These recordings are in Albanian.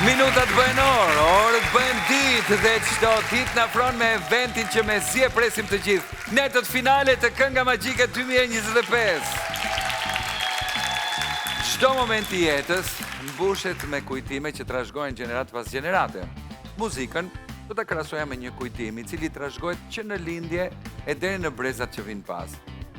Minutat bëhen orë, orët bëhen ditë dhe çdo ditë na afron me eventin që mezi e presim të gjithë. Netët finale të Kënga Magjike 2025. Çdo moment i jetës mbushet me kujtime që trashëgohen gjeneratë pas gjenerate. Muzikën do ta krahasoja me një kujtim i cili trashëgohet që në lindje e deri në brezat që vijnë pas.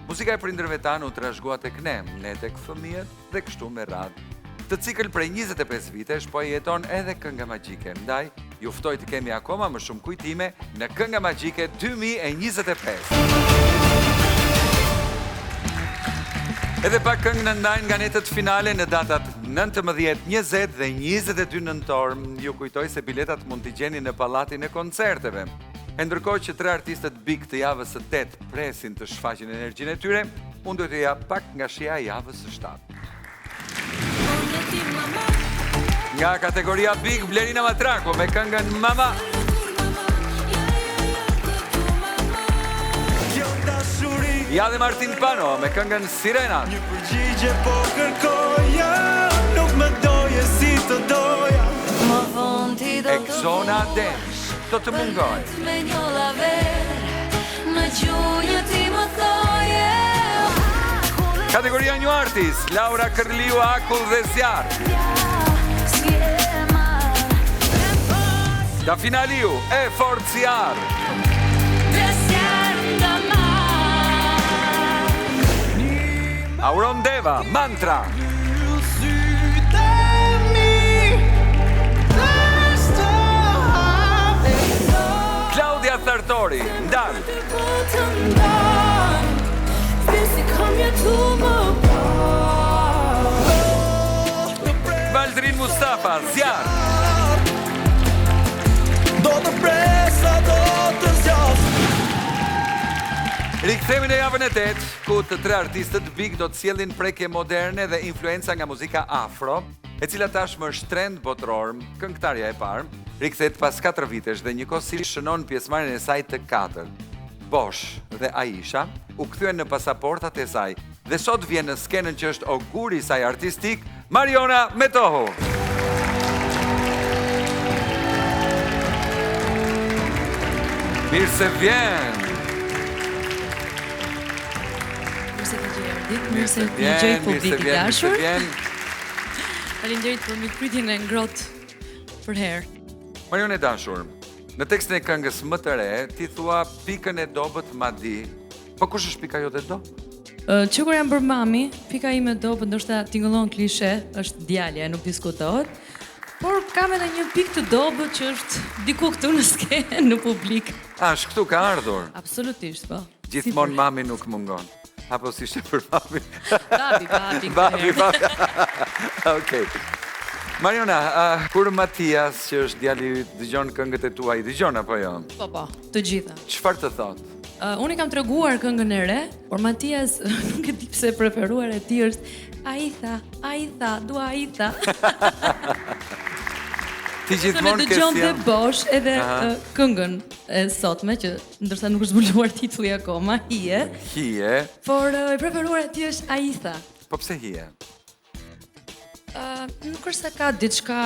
Muzika e prindërve tanë u trashëgua tek ne, ne tek fëmijët dhe kështu me radhë. Këtë cikël prej 25 vitesh po e jeton edhe Kënga Magjike, ndaj ju ftoj të kemi akoma më shumë kujtime në Kënga Magjike 2025. Edhe pak këngë na ndajnë nga netët finale në datat 19, 20 dhe 22 nëntor. Ju kujtoj se biletat mund t'i gjeni në Pallatin e Koncerteve. E ndërkohë që tre artistët big të javës së 8 presin të shfaqin energjinë e tyre, unë do t'ju jap pak nga shija e javës së 7. Nga kategoria Big Blerina Matraku me këngën Mama. Ja dhe Martin Pano me këngën Sirena. Një përgjigje po kërkoja, nuk më doje si të doja. Më vonë ti do të Egzona Ademi, do të mungoj. Me njolla verë, në gjunjë ti më thoje. Kategoria New Artist, Laura Kërliu, Akull dhe Zjarr. Dafina Aliu, e fortë si arrë. Auron Deva, Mantra. Claudia Sartori, Ndal. Valdrin Mustafa, Zjarr. Do të presa, do të zgjas. Rikthehemi në javën e 8, ku të tre artistët big do të sjellin prekje moderne dhe influenca nga muzika afro, e cila tashmë është trend botëror. Këngëtarja e parë rikthehet pas 4 vitesh dhe njëkohësisht shënon pjesëmarrjen e saj të katërt. Bosh dhe Aisha u kthyen në pasaportat e saj dhe sot vjen në skenën që është oguri i saj artistik, Mariona Metohu. Mirë se vjen! Mirë se të gjej Ardit, mirë se të gjej publik i dashur. Faleminderit për mikpritjen e ngrohtë përherë. Mariona e dashur, në tekstin e këngës më të re, ti thua pikën e dobët ma di. Po kush është pika jote e dobët? Që kur jam bërë mami, pika ime e dobët ndoshta tingëllon klishe, është djali, nuk diskutohet. Por kam edhe një pikë të dobët që është diku këtu në skenë, në publik. A, është këtu ka ardhur? Absolutisht, po. Gjithmonë mami nuk mungon. Apo si ishte për mami? Babi, babi. Babi, babi. Okej. Mariona, uh, kur Matias, që është djali yt, dëgjon këngët e tua, i dëgjon apo jo? Po, po, të gjitha. Çfarë të thotë? Uh, unë i kam treguar këngën e re, por Matias nuk e di pse e preferuar e tij është ai tha, ai tha, dua ai tha. Ti gjithmonë ke dëgjon dhe bosh edhe uh, këngën e sotme që ndërsa nuk është zbuluar titulli akoma, Hije. Hije. Por uh, e preferuar e tij është ai tha. Po pse hije? Uh, nuk është se ka diçka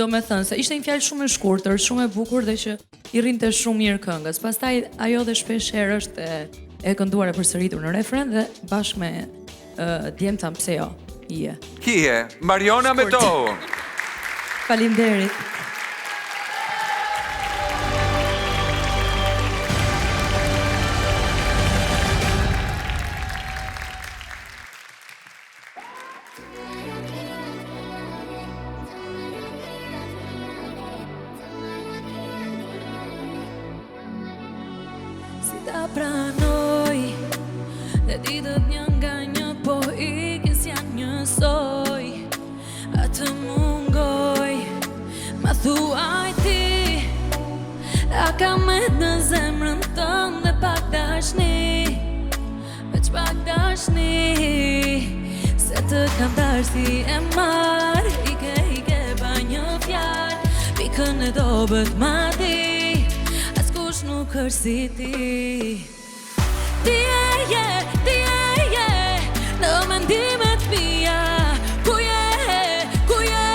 domethënë se ishte një fjalë shumë e shkurtër, shumë e bukur dhe që i rrinte shumë mirë këngës. Pastaj ajo dhe shpesh herë është e, e kënduar e përsëritur në refren dhe bashkë me uh, djemtë pse jo. Hije. Hije, Mariona Metohu. Faleminderit. Si ta pranoj Dhe ditët një nga një po ikin s'janë njësoj A të mungoj Ma thuaj ti A ka met në zemrën tënde pak dashni Veç pak dashni Se të kam dash si e marrë Ike, ike, pa një fjalë Pikën e dobët ma di Askush nuk është si ti Ti je, je, ti je, je Në mendimet mia Ku je, ku je?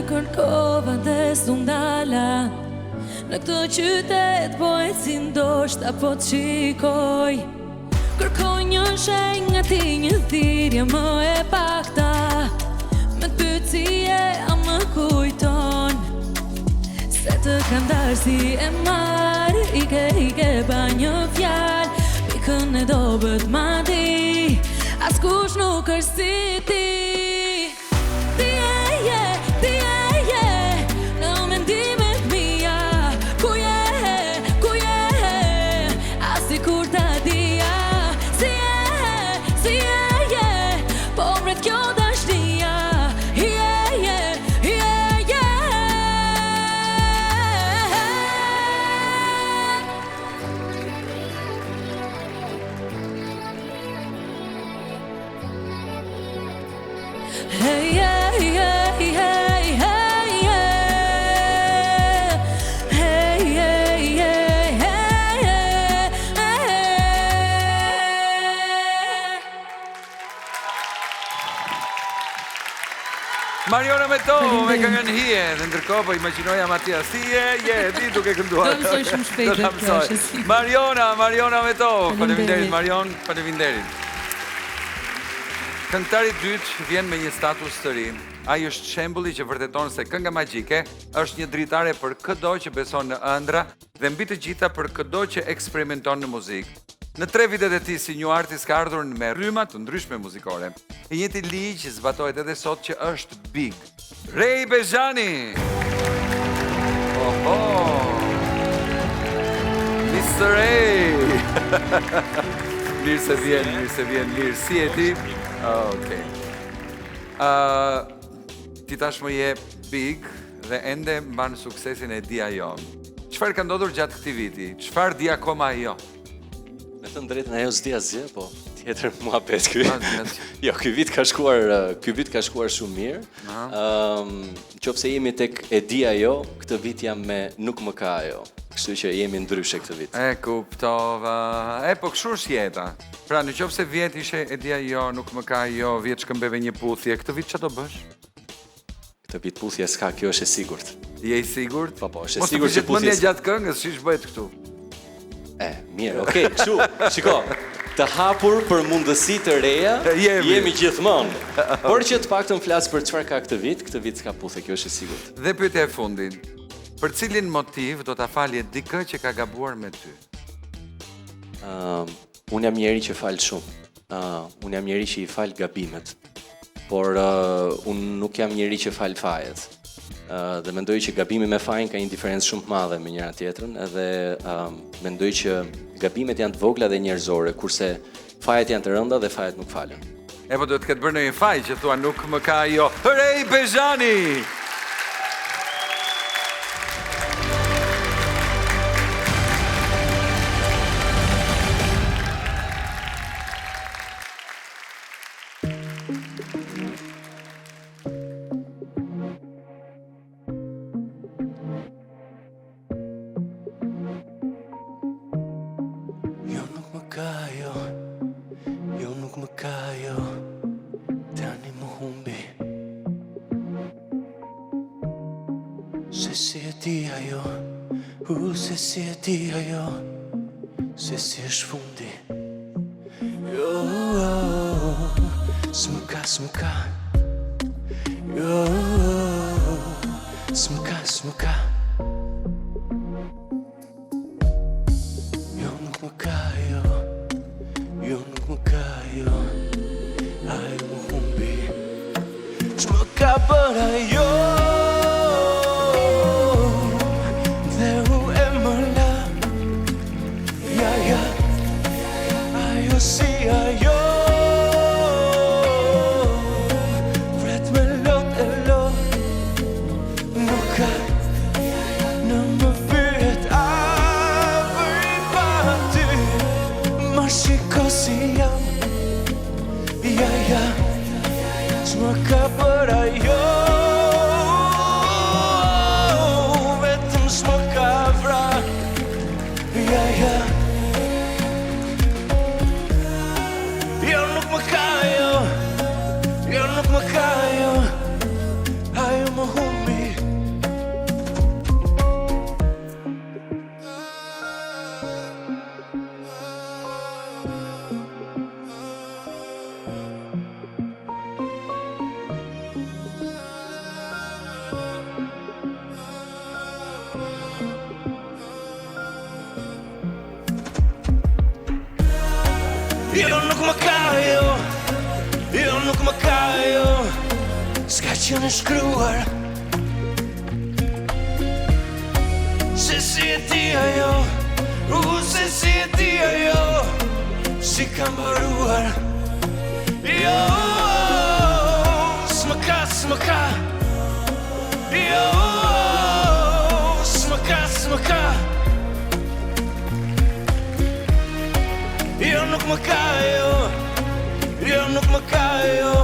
kërkova dhe s'u ndala Në këtë qytet po eci ndoshta po të shikoj Kërkoj një shenjë nga ti një thirrje më e pakta Me të pyet si je a më kujton Se të kam ndarë si e marrë Ike, ike pa një fjalë Pikën e dobët ma di Askush nuk është si ti Ti je, je, ti je, je Në mendimet mia Ku je, ku je Ah sikur ta dija Si je, si je, je Po vret kjo dashnia Je, je, je, je Hey, hey, hey, hey, hey, hey, hey, hey, hey, hey, hey. Mariona Metov me këngën Hije dhe ndërkohë po imagjinoja Matias si je, je, ti duke kënduar. Do mësoj shumë shpejt Do ta dhe kjo mësoj. është e sigurt. Mariona, Mariona Metov. Faleminderit Faleminderit. Marion, faleminderit. Këngëtari i dytë vjen me një status të ri. Ai është shembulli që vërteton se kënga magjike është një dritare për këdo që beson në ëndra dhe mbi të gjitha për këdo që eksperimenton në muzikë. Në tre vitet e tij si new artist ka ardhur me rryma të ndryshme muzikore. I njëjti ligj zbatohet edhe sot që është big. Rei Bezhani! Oho! Mr. Ray! mirë se vjen, mirë se vjen, mirë. Si je ti? Okej. Ë, ti tashmë je big dhe ende mban suksesin e di ajo. Çfarë ka ndodhur gjatë këtij viti? Çfarë di akoma ajo? Me thënë drejtën ajo s'di asgjë, po tjetër muhabet ky. Ah, s'di asgjë. jo, ky vit ka shkuar, ky vit ka shkuar shumë mirë. Ëm, nëse jemi tek e di ajo, këtë vit jam me nuk më ka ajo. Kështu që jemi ndryshe këtë vit. E kuptova. E po kështu është jeta. Pra, në qoftë se vjet ishe e di ajo, nuk më ka ajo, vjet shkëmbeve një puthje, këtë vit çfarë do bësh? Këtë vit puthje s'ka, kjo është e sigurt. Je i sigurt? Po, po, është e Mos të sigurt që prishet mendja puthje gjatë këngës, siç bëhet këtu. E, mirë, okej, kështu, shiko, të hapur për mundësi të reja, Jemi. jemi gjithmonë. Por që të paktën flas për çfarë ka këtë vit, këtë vit s'ka puthje, kjo është e sigurt. Dhe pyetja e fundit. Për cilin motiv do ta falje dikë që ka gabuar me ty? Ëm, unë jam njeri që fal shumë. Uh, unë jam njeri që i fal gabimet. Por uh, unë nuk jam njeri që fal fajet. Uh, dhe mendoj që gabimi me fajin ka një diferencë shumë të madhe me njëra tjetrën, edhe um, mendoj që gabimet janë të vogla dhe njerëzore, kurse fajet janë të rënda dhe fajet nuk falen. E po duhet të ketë bërë ndonjë faj që thua nuk më ka ajo. Rej Bezhani! Jo nuk më ka jo Jo nuk më ka jo Tani më humbi Se si e di ajo U se si e di ajo Se si është fundi Jo S'më ka, s'më ka Jo S'më ka, s'më ka Jo nuk më ka jo Jo nuk më ka jo Ajo më humbi Ç'më ka bërë ajo Dhe u e më la Ja, ja Ajo si ajo Vret me lot e lot Nuk ka Në më pyet a bëj pa ty Ma shiko si jam Ja, ja Ç'më ka bërë ajo Vetëm s'më ka vra Ja, ja Jo, nuk më ka jo Jo, nuk më ka jo Ajo më humbi. Jo nuk më ka jo Jo nuk më ka jo S'ka qenë e shkruar Se si e di ajo U se si e di ajo Si ka mbaruar Jo S'më ka, s'më ka Jo S'më ka, s'më ka Jo nuk më ka jo Jo nuk më ka jo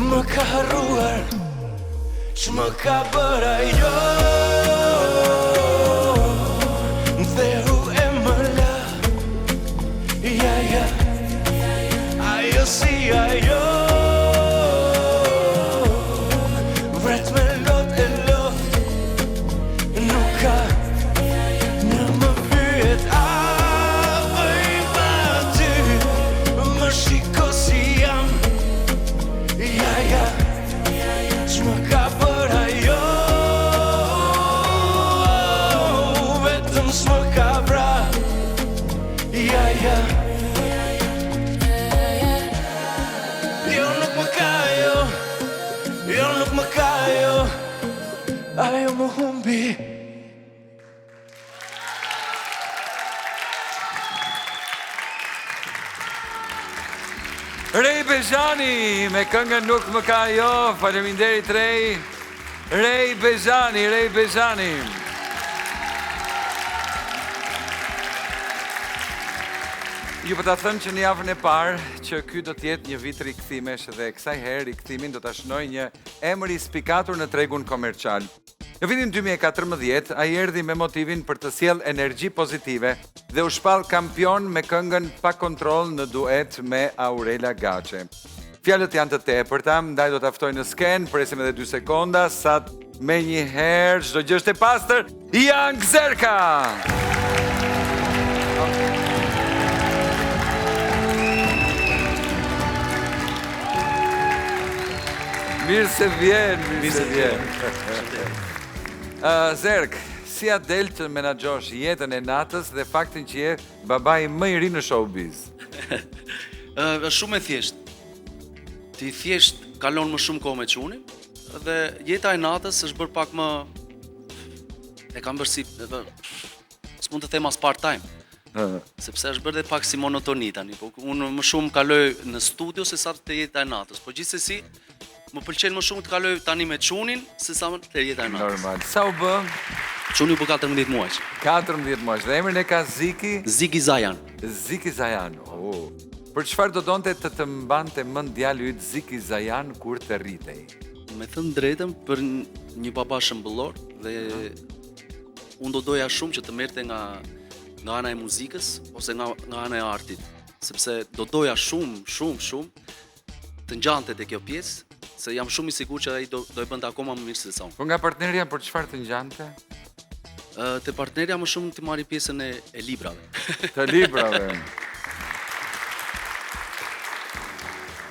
Më ka harruar Ç'më ka bërë ajo Më theu e më la Ja ja Ajo si ajo Vret me lot e lot Nuk ka Në më pyet a bëj pa ty Më shiko si jam Ja ja Ç'më ka bërë ajo Vetëm s'më ka vra Ja ja Jo nuk më ka jo Jo nuk më ka jo Ajo më humbi Rei Bezhani me këngën Nuk më ka jo, faleminderit Rei. Rei Bezhani, Rei Bezhani. Ju pata thënë që në javën e parë që ky do të jetë një vit rikthimesh dhe kësaj herë rikthimin do ta shënojë një emër i spikatur në tregun komercial. Në vitin 2014, ai erdhi me motivin për të sjellë energji pozitive dhe u shpall kampion me këngën Pa kontroll në duet me Aurela Gaçe. Fjalët janë të tepërta, ndaj do ta ftoj në skenë, presim edhe 2 sekonda, sa menjëherë çdo gjë është e pastër, Young Zerka! Mirë se vjen, mirë se vjen. Zerk, si ia del të menaxhosh jetën e natës dhe faktin që je babai më i ri në showbiz? Është shumë e thjeshtë. Ti thjesht kalon më shumë kohë me çunin dhe jeta e natës është bërë pak më e kam bërë si s'mund të them as part time. Sepse është bërë dhe pak si monotoni tani, po unë më shumë kaloj në studio se sa te jeta e natës. Po gjithsesi më pëlqen më shumë të kaloj tani me çunin se sa te jeta e natës. Normal. Sa u bë? Çuni u bë 14 muajsh. 14 muajsh. Dhe emrin e ka Ziki? Ziki Zajan. Ziki Zajan. Oh. Për çfarë do donte të të mbante mend djali yt Ziki Zajan kur të rritej? Me thënë drejtën për një baba shembullor dhe Unë do doja shumë që të merrte nga nga ana e muzikës ose nga nga ana e artit, sepse do doja shumë, shumë, shumë të ngjante te kjo pjesë, se jam shumë i sigurt që ai do do e bënte akoma më mirë se sa unë. Po nga partnerja për çfarë të ngjante? Ë te partnerja më shumë të marri pjesën e, e librave. Të librave.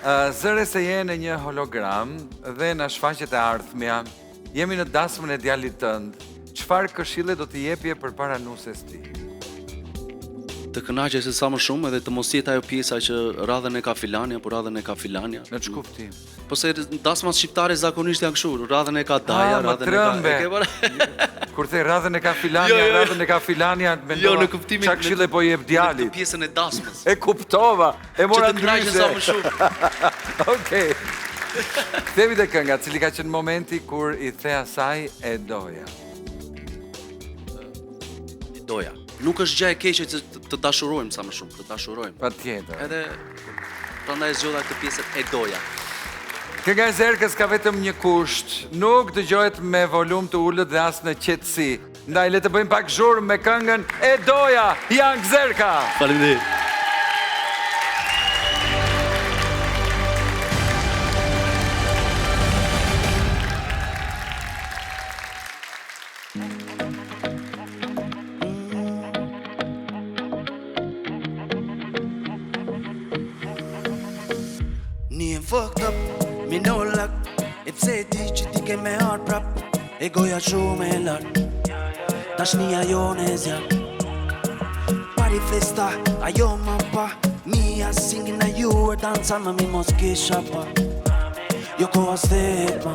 Ë zëre se je në një hologram dhe na shfaqet e ardhmja. Jemi në dasmën e djalit tënd. Çfarë këshille do t'i jepje përpara nuses tij? Të kënaqej se sa më shumë edhe të mos jetë ajo pjesa që radhën e ka filani apo radhën e ka filanja. Në ç'kuptim? Po se dasmat shqiptare zakonisht janë kështu, radhën e ka daja, ah, radhën e ka. E ke parë? Kur the radhën e ka filanja, jo, jo, jo. radhën e ka filanja, mendova. Jo, në kuptimin çfarë këshille po i jep djalit? Në pjesën e dasmës. E kuptova. E mora ndryshe. Që të sa më shumë. Okej. Kthehemi te kënga, cili ka qenë momenti kur i the asaj e doja? E doja. Nuk është gjë e keqe që të dashurojmë sa më shumë, të dashurojmë. Patjetër. Edhe prandaj zgjodha këtë pjesën e doja. Kënga e Zerkës ka vetëm një kusht, nuk dëgjohet me volum të ulët dhe as në qetësi. Ndaj le të bëjmë pak zhurmë me këngën E doja, Young Zerka. Faleminderit. Ni fucked up, me no luck E pse e di që ti ke me ardh prap E goja shumë e lart Dashnia jonë e zjarr Party festa, ajo më pa. Me I singing na you e danca mami mos kisha pa Jo koha s'det ma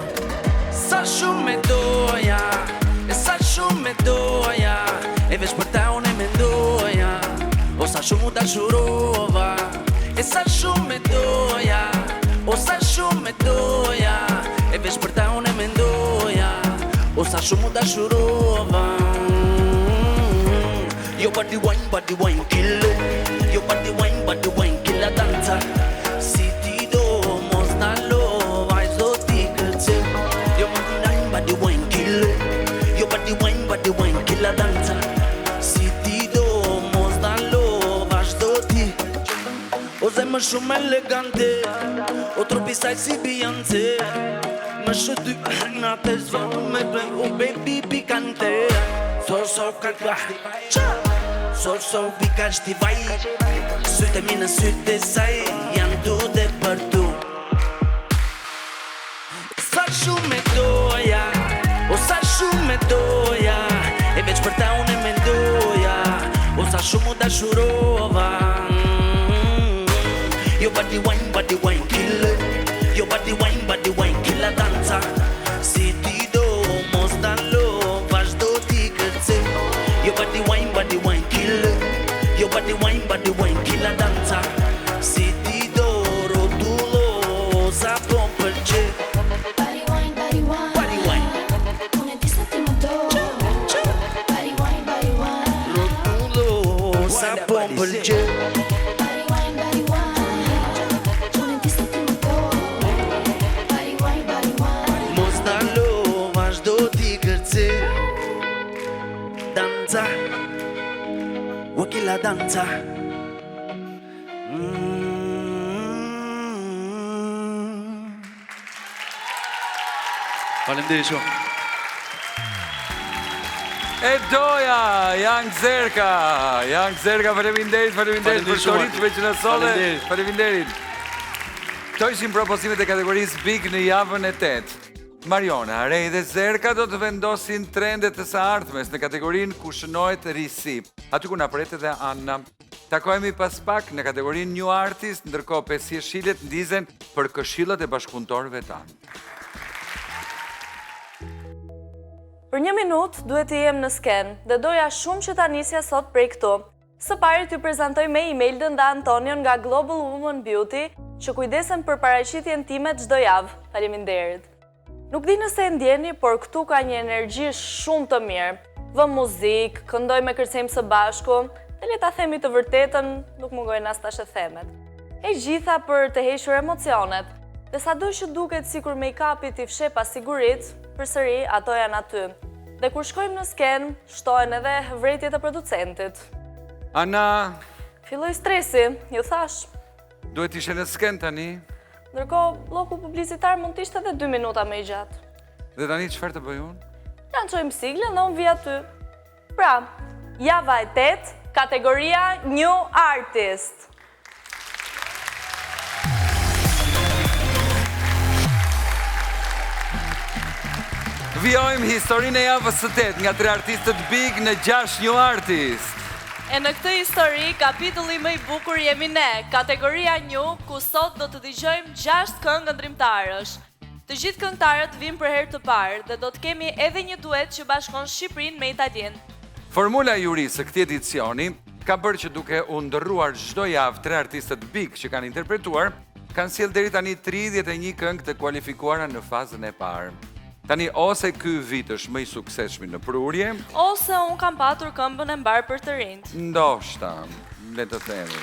Sa shumë e doja E sa shumë e doja E veç për ta unë e mendoja O sa shumë u dashurova E sa shumë e doja O sa shumë e doja E veç për ta unë e mendoja O sa shumë u dashurova Your body wine, body wine killer Your body wine, body wine killer dancer Si ti do mos ndalo Vajzo ti kërce Your body wine, body wine killer Your body wine, body wine killer dancer Si ti do mos ndalo Vazhdo ti O zemër shumë elegante O trupi saj si Beyoncé Më shëty në të zvonë me për O baby pikante So so ka So so pikash ti vaj Sytë e mi në sytë e saj Janë tu dhe për tu Sa shumë e doja O sa shumë e doja E veç për ta unë e mendoja O sa shumë u dashurova Mm. Your body wine, body wine killer Your body wine, body wine killer dancer Si ti do, mos ndalo Vazhdo ti kërce Your body wine, body wine killer Your body wine, body wine killer dancer Si ti do, rotullo Sa po m'pëlqe Body wine, body wine. Body wine. Unë e di se ti më do. Body wine, body wine. Rotullo Sa po m'pëlqe Body wine, body wine. Unë e di se ti më do. Body wine, body wine. Mos ndalo, vazhdo ti kërce Danca Wakila danca Mm. Faleminderit shumë. E doja, Young Zerka. Young Zerka, faleminderit, faleminderit për Faleminderit këto shumë, ritme që na solle. Faleminderit. Faleminderit. Këto ishin propozimet e kategorisë Big në javën e 8. Mariona, Rej dhe Zerka do të vendosin trendet të së ardhmes në kategorinë ku shënohet risi. Aty ku na pret edhe Anna. Takohemi pas pak në kategorinë New Artist, ndërkohë pesë jeshilet ndizen për këshillat e bashkëpunëtorëve tanë. Për një minutë duhet të jem në skenë dhe doja shumë që ta nisja sot prej këtu. Së pari t'ju prezantoj me Imeldën dhe Antonion nga Global Woman Beauty, që kujdesen për paraqitjen time çdo javë. Faleminderit. Nuk di nëse e ndjeni, por këtu ka një energji shumë të mirë. Vëm muzikë, këndojmë e kërcejmë së bashku, dhe le ta themi të vërtetën, nuk mungojnë as thashethemet. E gjitha për të hequr emocionet. Dhe sado që duket sikur make-upi t'i fsheh pasigurit, përsëri ato janë aty. Dhe kur shkojmë në skenë, shtohen edhe vërejtjet e producentit. Ana, Filloi stresi, ju thash. duhet ishe në skenë tani. Ndërkohë, bloku publicitar mund të ishte edhe 2 minuta më i gjatë. Dhe tani çfarë të bëj unë? Lançojmë siglën dhe unë vi aty. Pra, java e 8, kategoria New Artist. Vijojmë historinë e javës së 8 nga tre artistët big në 6 New Artist. E në këtë histori, kapitulli më i bukur jemi ne, kategoria New, ku sot do të dëgjojmë 6 këngë ëndrimtarësh. Të gjithë këngëtarët vinë për herë të parë dhe do të kemi edhe një duet që bashkon Shqipërinë me Italinë. Formula e jurisë së këtij edicioni ka bërë që duke u ndërruar çdo javë tre artistët big që kanë interpretuar, kanë sjellë deri tani 31 këngë të kualifikuara në fazën e parë. Tani ose ky vit është më i suksesshmi në prurje, Ose unë kam patur këmbën e mbarë për të rinjt. ndoshta, le të themi.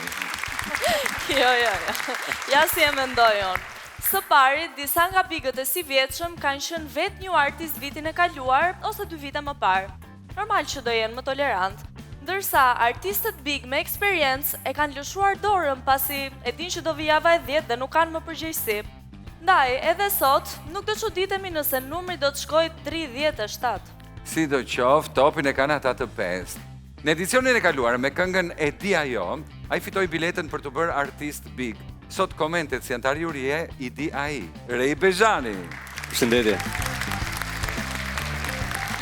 Jo, jo, jo. Ja si e mendoj unë. Së pari, disa nga bigët e sivjetshëm kanë qenë vetë new artist vitin e kaluar ose dy vite më parë. Normal që do jenë më tolerant. Ndërsa artistët big me eksperiencë e kanë lëshuar dorën pasi e din që do vi java e 10 dhe nuk kanë më përgjegjësi. Ndaj, edhe sot, nuk do çuditemi nëse numri do të shkojë 37. Si do qoftë, topin e kanë ata të pestë. Në edicionin e kaluar me këngën E di ajo, ai fitoi biletën për të bërë artist big. Sot komentet si antar jurie i di ai, Rej Bezhani. Përshëndetje.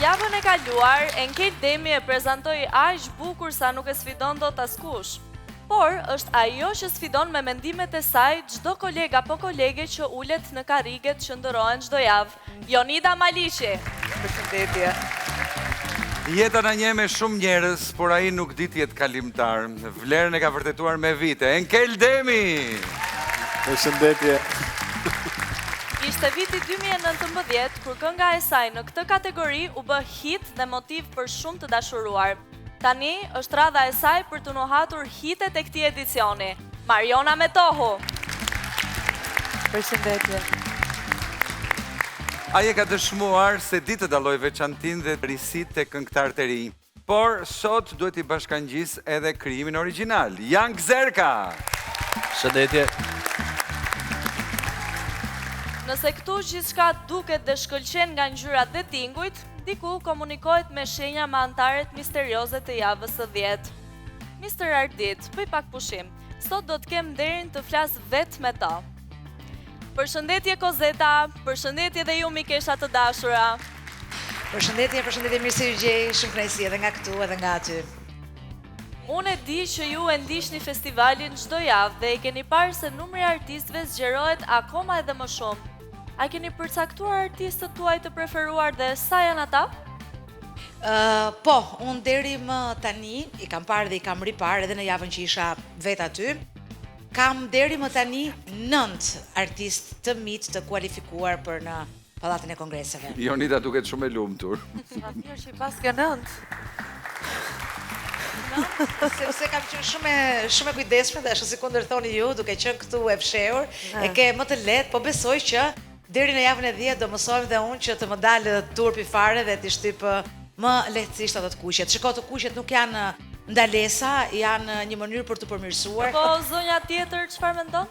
Javën e kaluar, Enkel Demi e prezantoi aq bukur sa nuk e sfidon dot askush. Por, është ajo që sfidon me mendimet e saj çdo koleg apo kolege që ulet në karriget që ndërrohen çdo javë. Jonida Maliqi! Përshëndetje! Jeta na njeh me shumë njerëz, por ai nuk di të jetë kalimtar. Vlerën e ka vërtetuar me vite. Enkel Demi! Përshëndetje! Ishte viti 2019 kur kënga e saj në këtë kategori u bë hit dhe motiv për shumë të dashuruar. Tani është radha e saj për të nuhatur hitet e këtij edicioni. Mariona Metohu. Përshëndetje. Ai e ka dëshmuar se di të dallojë veçantinë dhe risitë te këngëtarët e rinj. Por sot duhet t'i bashkangjisë edhe krijimin origjinal. Jank Zerka! Shëndetje. Nëse këtu gjithçka duket dhe shkëlqen nga ngjyrat dhe tingujt, Diku komunikohet me shenja me anëtaret misterioze të javës së dhjetë. Mister Ardit, bëj pak pushim. Sot do të kem nderin të flas vetë me to. Përshëndetje Kozeta, përshëndetje dhe ju mikesha të dashura. Përshëndetje, përshëndetje, mirë se ju gjej, shumë kënaqësi edhe nga këtu edhe nga aty. Unë e di që ju e ndiqni festivalin çdo javë dhe e keni parë se numri i artistëve zgjerohet akoma edhe më shumë. A keni përcaktuar artistët tuaj të preferuar dhe sa janë ata? Po, unë deri më tani i kam parë dhe i kam riparë edhe në javën që isha vetë aty. Kam deri më tani 9 artistë të mitë të kualifikuar për në Pallatin e Kongreseve. Jonida duket shumë e lumtur. Sa mirë që i paske nëntë. Sepse kam qenë shumë e shumë e kujdesshme dhe ashtu sikundër thoni ju, duke qenë këtu e fshehur, e ke më të lehtë, po besoj që deri në javën e 10 do mësohem dhe unë që të më dalë turpi fare dhe t'i shtyp më lehtësisht ato të kuqet. Shiko, të kuqet nuk janë ndalesa, janë një mënyrë për t'u përmirësuar. Po zonja tjetër çfarë mendon?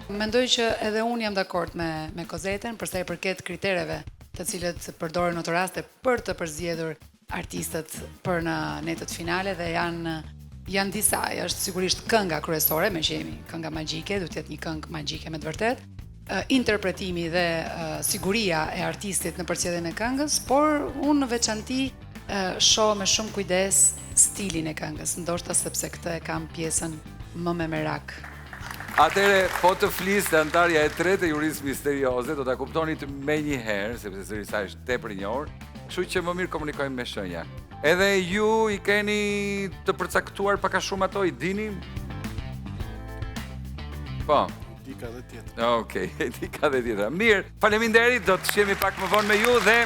Mendoj që edhe unë jam dakord me me Kozetën për sa i përket kritereve të cilët përdoren në këto raste për të përzgjedhur artistët për në netët finale dhe janë janë disa, është sigurisht kënga kryesore, meqë jemi kënga magjike, duhet të jetë një këngë magjike me të vërtetë, interpretimi dhe siguria e artistit në përcjelljen e këngës, por unë në veçanti shoh me shumë kujdes stilin e këngës, ndoshta sepse këtë e kam pjesën më me merak. Atëherë, po të fliste anëtarja e tretë e jurisë misterioze, do ta kuptonit menjëherë, sepse zëri i saj është tepër i njohur, kështu që më mirë komunikojmë me shenja. Edhe ju i keni të përcaktuar pak a shumë ato, i dini? Po. Di ka dhe tjetra. Okej, e di ka dhe tjetra. Mirë, faleminderit, do të shihemi pak më vonë me ju dhe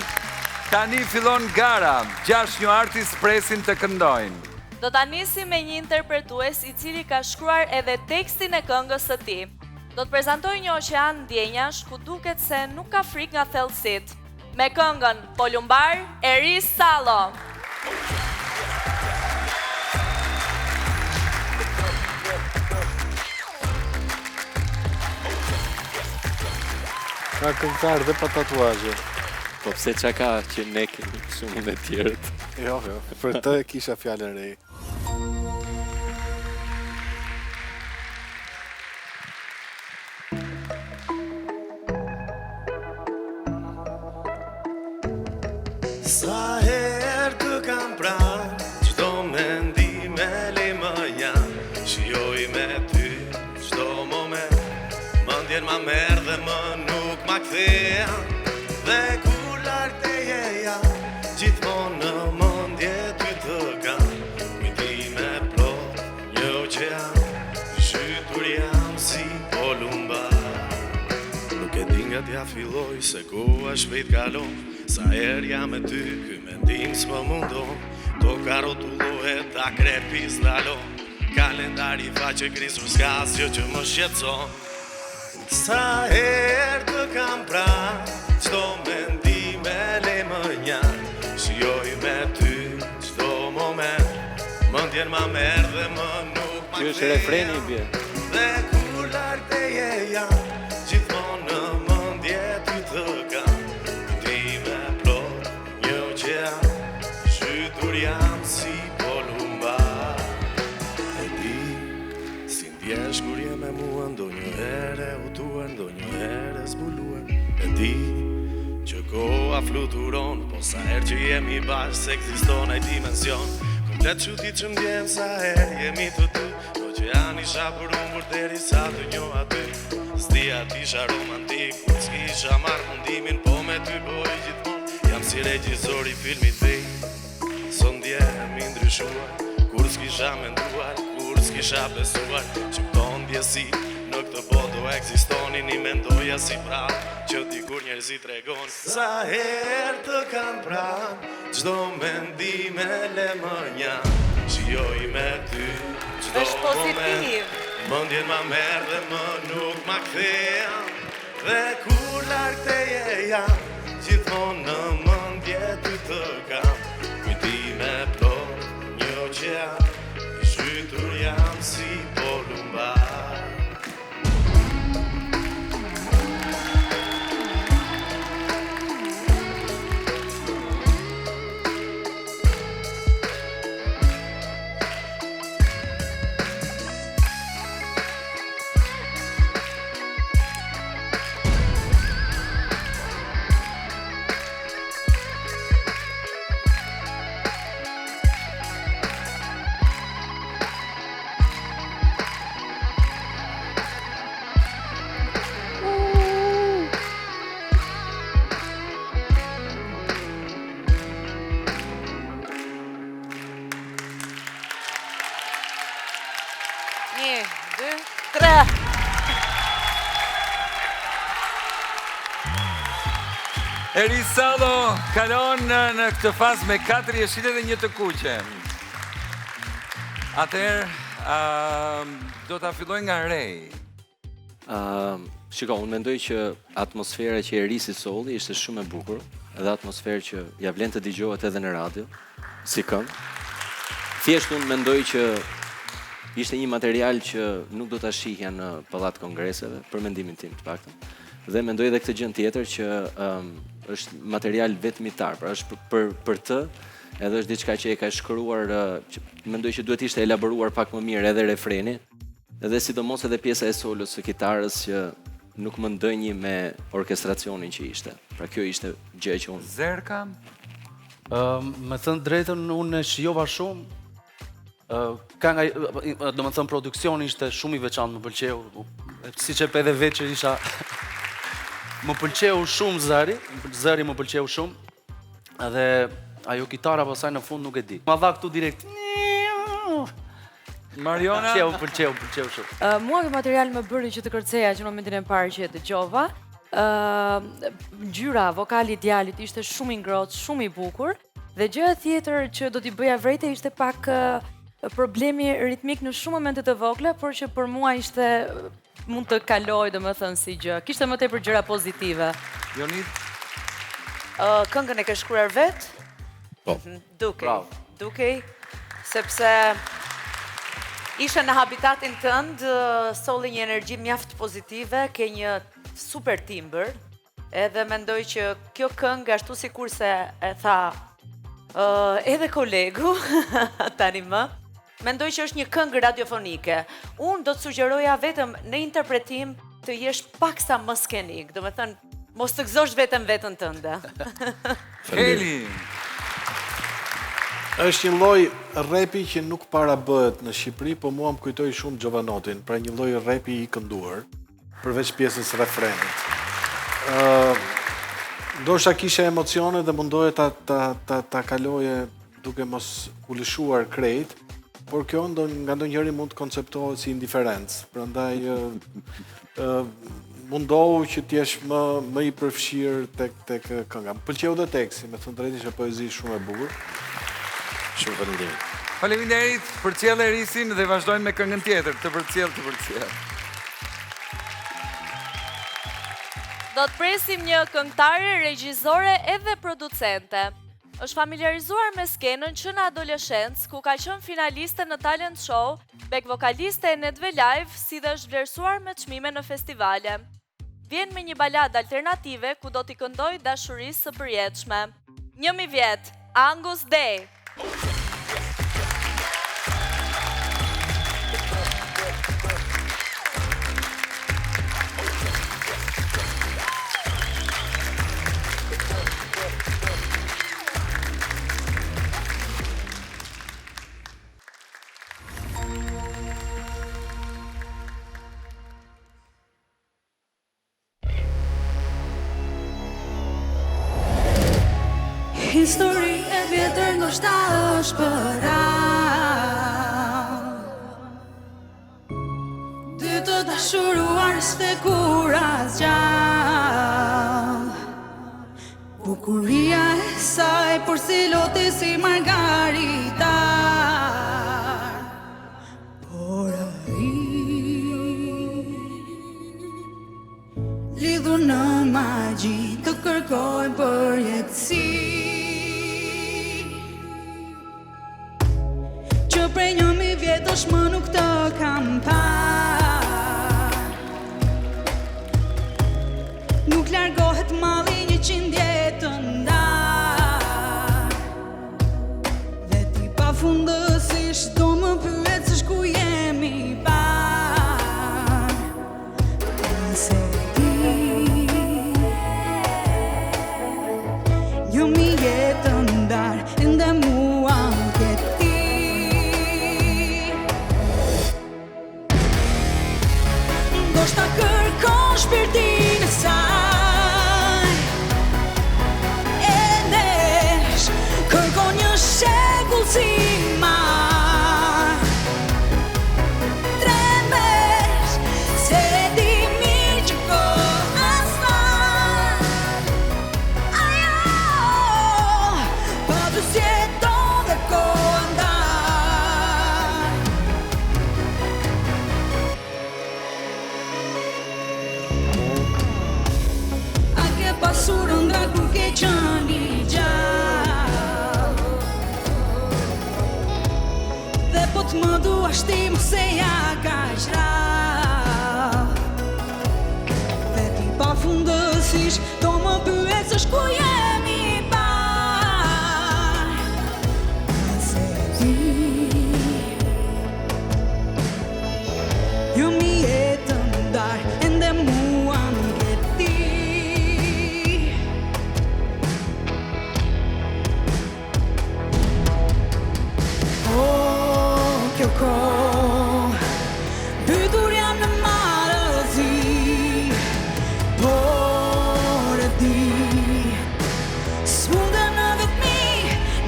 tani fillon gara. 6 new artists presin të këndojnë. Do ta nisim me një interpretues i cili ka shkruar edhe tekstin e këngës së tij. Do të prezantojë një oqean ndjenjash ku duket se nuk ka frikë nga thellësitë. Me këngën Polumbar, Eris Salo. Ka këngëtar dhe pa tatuazhe. Po pse ça ka që ne kemi shumë me tjerët? Jo, jo, për të e kisha fjalën Rei. Sa herë të kam pranë, çdo mendim e le mënjanë, shijoj me ty çdo moment, mendjen ma merr dhe më nuk ma kthen, dhe kur larg teje jam, gjithmonë në mendje ty të kam, kujtime plot një oqean, zhytur jam si polumbar. Nuk e di nga t'ja filloj se koha shpejt kalon Sa herë jam me ty, ky mendim s'më mundon Toka rrotullohet, akrepi s'ndalon Kalendari faqe grisur s'ka asgjë që më shqetëson Sa herë të kam pranë, çdo mendim e le mënjanë Shijoj me ty çdo moment Mendjen ma merr dhe më nuk ma Ky është refreni i bie. Dhe kur larg teje jam, gjithmonë në mendje ty të kam Kujtime plot një oqean, zhytur jam si polumbar E di, si ndjehesh kur je me mua, ndonjëherë e hutuar, ndonjëherë e zbuluar E di, që koha fluturon, po sa herë që jemi bashkë s'ekziston ai dimension. Flet çuditshëm ndjehem sa herë jemi të dy Në oqean isha përhumbur derisa të njoha ty S'dija t'isha romantik Kur s'kisha marrë mundimin Po me ty boj gjithmonë Jam si regjisor i filmit bej Sot ndjehem i ndryshuar Kur s'kisha menduar Kur s'kisha besuar Që këto ndjesi Në këtë botë do ekzistonin I mendoja si prallë Që dikur njerëzit tregonin Sa herë të kam pranë Çdo mendim e le mënjanë Shijoj me ty Çdo moment Mendjen ma merr dhe më nuk ma kthen Dhe kur larg teje jam Gjithmonë në mendje ty të kam Kujtime plot një oqean I zhytur jam si polumbar Një, dy, tre. Eris Sado kalon në, në këtë fazë me 4 jeshile dhe një të kuqe. Atëherë, do ta filloj nga Rei. Ëm, shiko, unë mendoj që atmosfera që Erisi solli ishte shumë e bukur, edhe atmosferë që ia vlen të dëgjohet edhe në radio, si këngë. Thjesht unë mendoj që ishte një material që nuk do ta shihja në Pallat Kongreseve, për mendimin tim të paktën. Dhe mendoj edhe këtë gjën tjetër që um, është material vetmitar, pra është për për, për të, edhe është diçka që e ka shkruar, që mendoj që duhet ishte elaboruar pak më mirë edhe refreni, edhe sidomos edhe pjesa e solos së kitarës që nuk më ndënji me orkestracionin që ishte. Pra kjo ishte gjëja që unë Zerka? Ëm, me thënë drejtën, unë e shijova shumë. Ë, ka nga, domethënë produksioni ishte shumë i veçantë, më pëlqeu. Siç e pe edhe vetë që isha më pëlqeu shumë zëri, zëri më pëlqeu shumë. Edhe ajo kitara pastaj në fund nuk e di. Ma dha këtu direkt. Mariona? Pëlqeu, pëlqeu, pëlqeu shumë. Uh, mua ky material më bëri që të kërceja që në momentin e parë që e dëgjova. Uh, ngjyra, vokali i djalit ishte shumë i ngrohtë, shumë i bukur. Dhe gjëja tjetër që do t'i bëja vërejtje ishte pak uh, problemi ritmik në shumë momente të vogla, por që për mua ishte mund të kalojë, domethënë si gjë. Kishte më tepër gjëra pozitive. Jonid? Uh, këngën e ke shkruar vetë? Po. Mhm, dukej. Dukej, sepse ishe në habitatin tënd, solli një energji mjaft pozitive, ke një super timbër, edhe mendoj që kjo këngë ashtu sikurse e tha uh, edhe kolegu tani më, Mendoj që është një këngë radiofonike. Unë do të sugjeroja vetëm në interpretim të jesh paksa më skenik, domethënë mos të gëzosh vetëm veten tënde. Heli. Është një lloj repi që nuk para bëhet në Shqipëri, po mua më kujtoi shumë Jovanotin, pra një lloj repi i kënduar, përveç pjesës refrenit. Ë ndoshta kishe emocione dhe mundoje ta ta ta ta kaloje duke mos u lëshuar krejt, por kjo ndo, nga ndonjëri mund të konceptohet si indiferencë. Prandaj ë ë mundohu që të jesh më më i përfshirë tek tek kënga. Më pëlqeu dhe teksti, me thënë drejtën ishte poezi shumë e bukur. Shumë faleminderit. Faleminderit, përcjell Erisin dhe vazhdojmë me këngën tjetër, të përcjell, të përcjell. Do të presim një këngëtare, regjizore edhe producente. Është familjarizuar me skenën që në adoleshencë, ku ka qenë finaliste në talent show, back vokaliste e Netëve Live, si dhe është vlerësuar me çmime në festivale. Vjen me një baladë alternative ku do t'i këndojë dashurisë së përjetshme. 1000 vjet, Angus Dei! histori e vjetër ndoshta është përrallë. Dy të dashuruar s'vdekur as gjallë. Bukuria e saj porsi loti si margaritar. Por ai lidhur në magji të kërkojnë përjetësi. Që prej 1000 vjetësh më nuk të kam parë. Nuk largohet malli 100 jetë të ndarë. Dhe ti pafundësisht do më pyesësh ku jemi parë. Nëse ti 1000 jetë të ndarë, ende mua më ke ti. Ndoshta kërkon shpirtin e saj, e nesh kërkon një shekull si mar. Trembesh se e di mirë që koha s'fal. Ajo, pa ty s'jeton dhe koha ndan. A ke pasur ëndra kur ke qenë i gjallë? Dhe po të më duash ti mos e ja kaq rrallë. Dhe ti pafundësisht do më pyesësh ku jemi parë. Nëse ti 1000 jetë të ndarë, ende mua më ke ti. O, kjo kohë, mbytur jam në marrëzi, por e di, s'mundem në vetmi,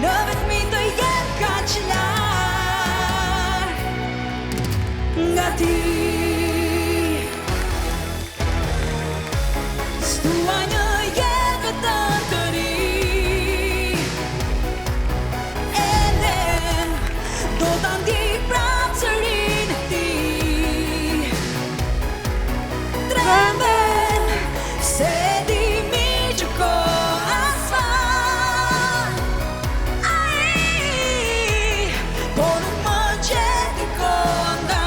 në vetmi të jem kaq larg nga ti. S'dua një jetë vetëm të ri, ende do ta ndjej prapë zërin e tij. Tremben se e di mirë që koha s'fal. Ai, po nuk më gjeti koha ndan.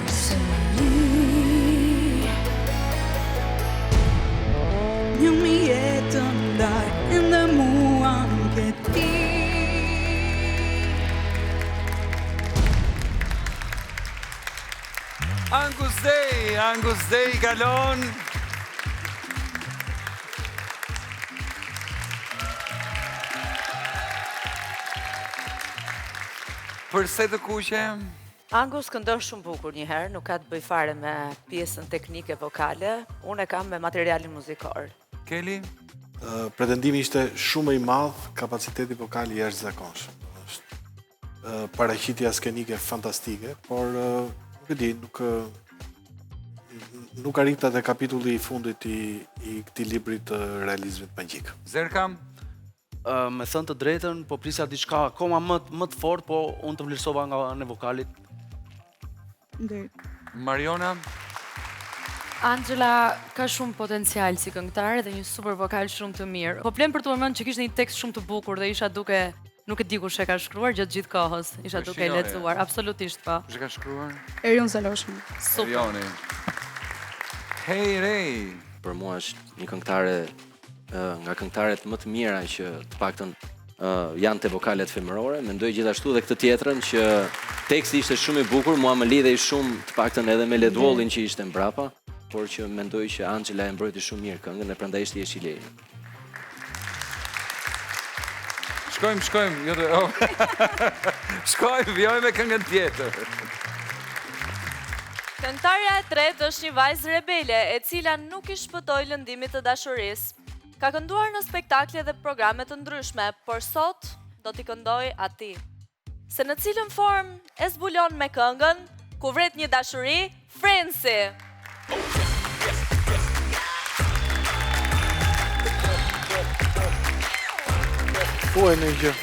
Përsëri 1000 jetë të ndarë, ende mua më ke ti. Angus Dei, Angus Dei kalon. Përse të kuqe? Angus këndon shumë bukur një herë, nuk ka të bëj fare me pjesën teknike vokale, unë e kam me materialin muzikor. Keli? Pretendimi ishte shumë i madh, kapaciteti vokal i jashtëzakonshëm. Është paraqitja skenike fantastike, por nuk e di, nuk nuk arrita te kapitulli i fundit i i këtij libri të realizmit magjik. Zerka? Me thënë të drejtën, po prisja diçka akoma më më të fortë, po unë të vlerësova nga ana e vokalit. Mariona? Angela ka shumë potencial si këngëtare dhe një super vokal shumë të mirë. Po vlen për t'u përmendur që kishte një tekst shumë të bukur dhe isha duke nuk e di kush e ka shkruar gjatë gjithë kohës. Isha Po, duke shijoje. lexuar, absolutisht po. Kush e ka shkruar? Erion Zaloshmi. Super. Erioni. Hej Rej. Për mua është një këngëtare nga këngëtaret më të mira që të paktën janë te vokalet femërore. Mendoj gjithashtu dhe këtë tjetrën që teksti ishte shumë i bukur, mua më lidhej shumë të paktën edhe me Ledvollin që ishte mbrapa, por që mendoj që Angela e mbrojti shumë mirë këngën dhe prandaj ishte jeshile ime. Shkojmë, shkojmë, jo të... Oh. Shkojmë, vijojmë me këngën tjetër. Këngëtarja e tretë është një vajzë rebele, e cila nuk i shpëtoi lëndimit të dashurisë. Ka kënduar në spektakle dhe programe të ndryshme, por sot do t'i këndojë atij. Se në cilën formë e zbulon me këngën, ku vret një dashuri, Frensi! Thuaj një gjë.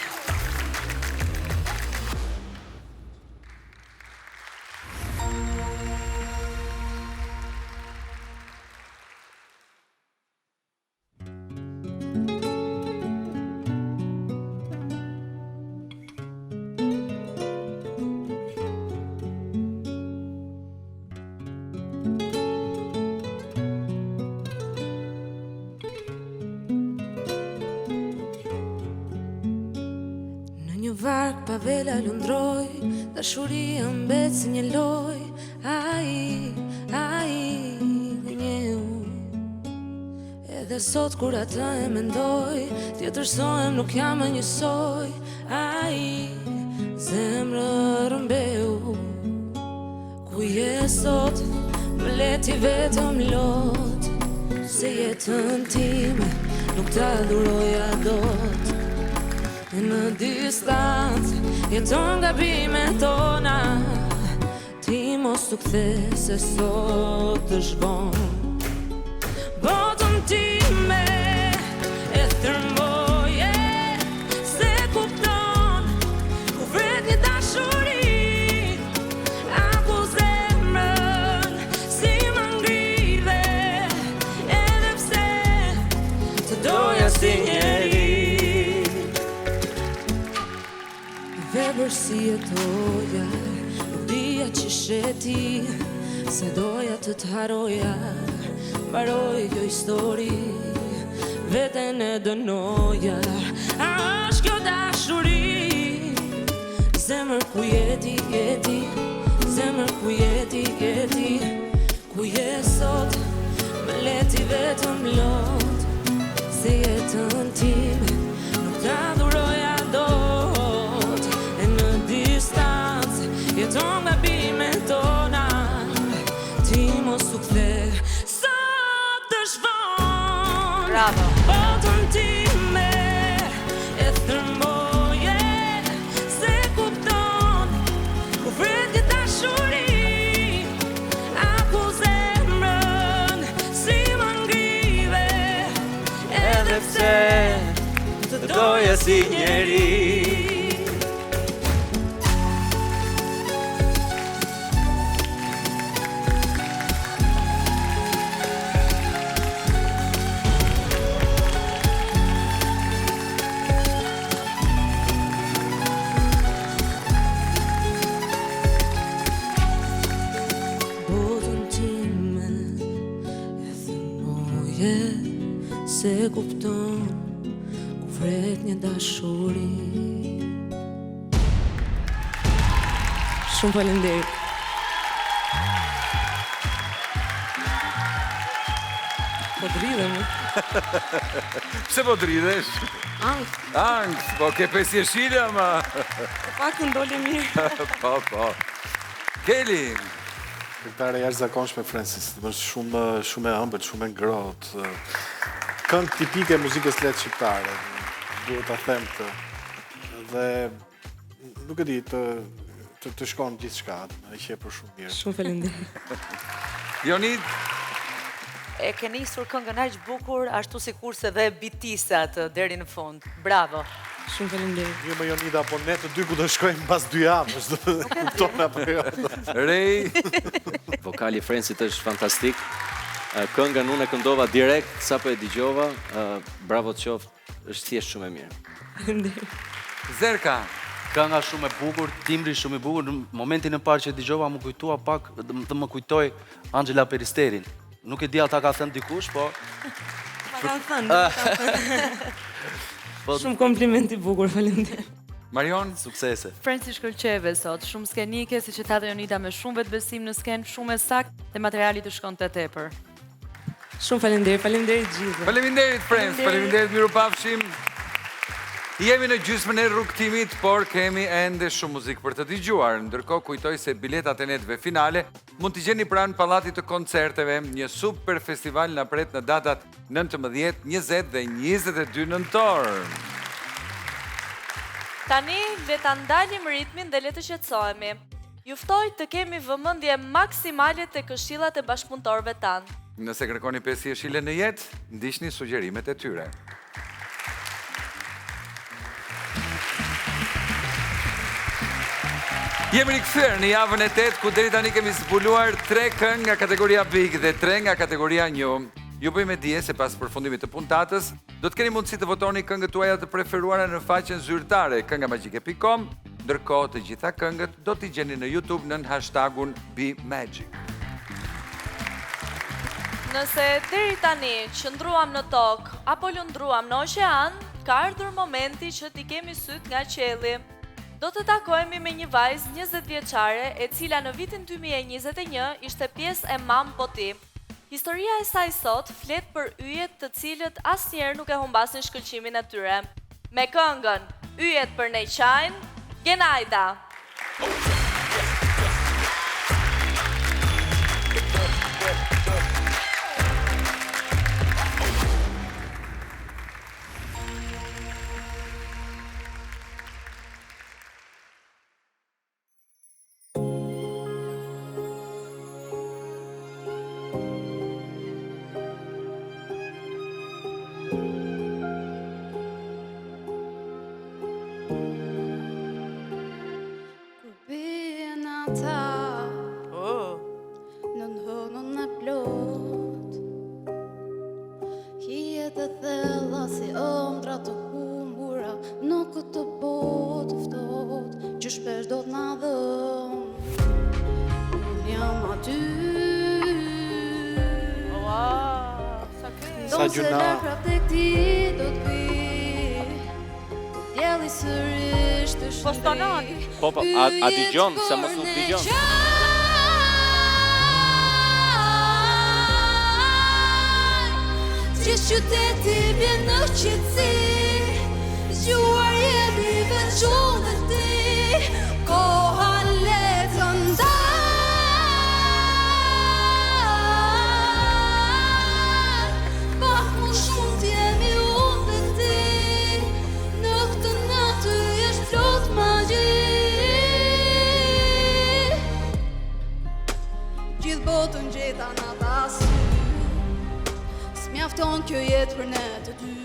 Në një varkë pa vela lundroj, dashuria mbet si një lojë, ai, ai, gënjeu. Edhe sot kur atë e mendoj, tjetërsohem nuk jam më njësoj, ai, zemrën rrëmbeu. Ku je sot, më le ti vetëm lot, se jetën time nuk ta dhuroja dot. E në distancë, jeton gabimet tona, Ti mos u kthe se sot është vonë Botën time e thërmoje S'e kupton ku vret një dashuri A ku zemrën si ma ngrive Edhe pse të doja si njeri Vepër si jetoja, nuk dija ç'ishe ti Se doja të të harroja, mbaroi kjo histori Veten e dënoja, a është kjo dashuri Zemër ku je ti, je ti, zemër ku je ti, je ti Ku je sot, më le ti vetëm lot Se jetën time nuk ta dhuroja dot E në distancë jeton gabimet tona Ti mos u kthe sot është vonë Bravo. Botën time e thërmoje S'e kupton ku vret një dashuri A ku zemrën si ma ngrive Edhe pse të doja si njeri Botën time e thërmoje S'e kupton ku vret një dashuri Shumë faleminderit. Po dridhem. Pse po dridhesh? Ankth. Ankth, po ke pesë jeshile ama. Të paktën doli mirë. Po, po. Keli. Këngëtare e jashtëzakonshme Francis, është shumë shumë e ëmbël, shumë e ngrohtë. Këngë tipike e muzikës lehtë shqiptare, duhet ta them këtë. Dhe nuk e di, të të, të shkon gjithçka, e qepur shumë mirë. Shumë faleminderit. Jonid E ke nisur këngën aq bukur, ashtu sikurse dhe bitise atë deri në fund. Bravo. Shumë faleminderit. Mirë më Jonida, po ne të dy ku do shkojmë mbas dy javësh, do të kupton apo jo. Rej. Vokali i Frensit është fantastik. Këngën unë e këndova direkt sapo e dëgjova. Bravo të qoftë. Është thjesht shumë e mirë. Faleminderit. Zerka. Kënga shumë e bukur, timbri shumë i bukur. Në momentin e parë që e dëgjova m'u kujtua pak, dhe më kujtoi Anxhela Peristerin. Nuk e di a ta ka thënë dikush, po Ma kanë thënë, ma kanë thënë. Po Shumë kompliment i bukur, faleminderit. Marion, suksese. Frensi shkëlqeve sot, shumë skenike, siç e tha dhe Jonida me shumë vetëbesim në skenë, shumë e saktë dhe materiali të shkonte tepër. Shumë faleminderit, faleminderit gjithëve. Faleminderit Frens, faleminderit, mirupafshim. Jemi në gjysmën e rrugëtimit, por kemi ende shumë muzikë për të dëgjuar. Ndërkohë kujtoj se biletat e netëve finale mund t'i gjeni pranë Pallatit të Koncerteve. Një super festival na pret në datat 19, 20 dhe 22 nëntor. Tani le ta ndalim ritmin dhe le të qetësohemi. Ju ftoj të kemi vëmendje maksimale te këshillat e bashkëpunëtorëve tanë. Nëse kërkoni pesë jeshile në jetë, ndiqni sugjerimet e tyre. Jemi rikthyer në javën e 8 ku deri tani kemi zbuluar 3 këngë nga kategoria Big dhe 3 nga kategoria New. Ju bëj me dije se pas përfundimit të puntatës do të keni mundësi të votoni këngët tuaja të preferuara në faqen zyrtare këngamagjike.com, ndërkohë të gjitha këngët do t'i gjeni në YouTube nën hashtagun Be Magic. Nëse deri tani qëndruam në tokë apo lundruam në oqean, ka ardhur momenti që t'i kemi sytë nga qielli. Do të takohemi me një vajzë 20 vjeçare e cila në vitin 2021 ishte pjesë e Mam Po Ti. Historia e saj sot flet për yjet të cilët asnjëherë nuk e humbasin shkëlqimin e tyre. Me këngën Yjet për ne qajnë, Genajda. Kur bie nata oh. Nën hënën e plotë Hijet e thella si ëndrra të humbura Në këtë botë të ftohtë Që shpesh do të na dhëmbë Unë jam aty Sa gjynah. Prap tek ti do të vij Dielli sërish të Po stonon. Po, po, a, a dëgjon, se mos nuk dëgjon. Gjithë qyteti vjen në qetësi Zgjuar jemi veç unë dhe ti Koha le të ndalet Pak më shumë t'jemi unë dhe ti Në këtë natë është plot magji Gjithë botën gjeta në ata sy S'mjafton kjo jetë për ne të dy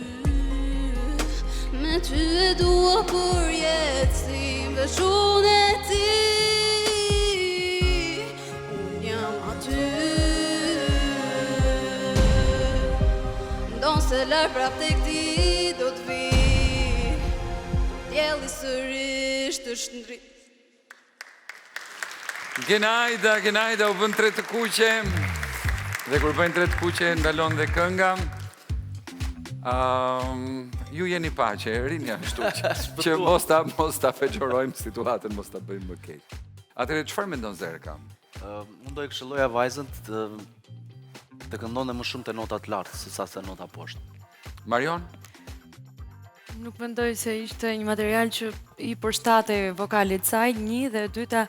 Me ty e dua për jetë Si veç unë e ti Unë jam aty Ndonëse larg prap tek ti do të vij Dielli sërish të shndrijë Genajda, Genajda u bënë tre të kuqe Dhe kur bëjnë tre të kuqe ndalon dhe kënga um, Ju jeni paqe, rini ashtu që, që mos ta, mos ta pegjorojmë situatën, mos ta bëjmë më keq Atëherë, çfarë mendon Zerka? Uh, unë do e këshilloja vajzën të, të këndonte më shumë te notat lart, se sa te nota poshtë. Marion? Nuk mendoj se ishte një material që i përshtatej vokalit saj, një dhe e dyta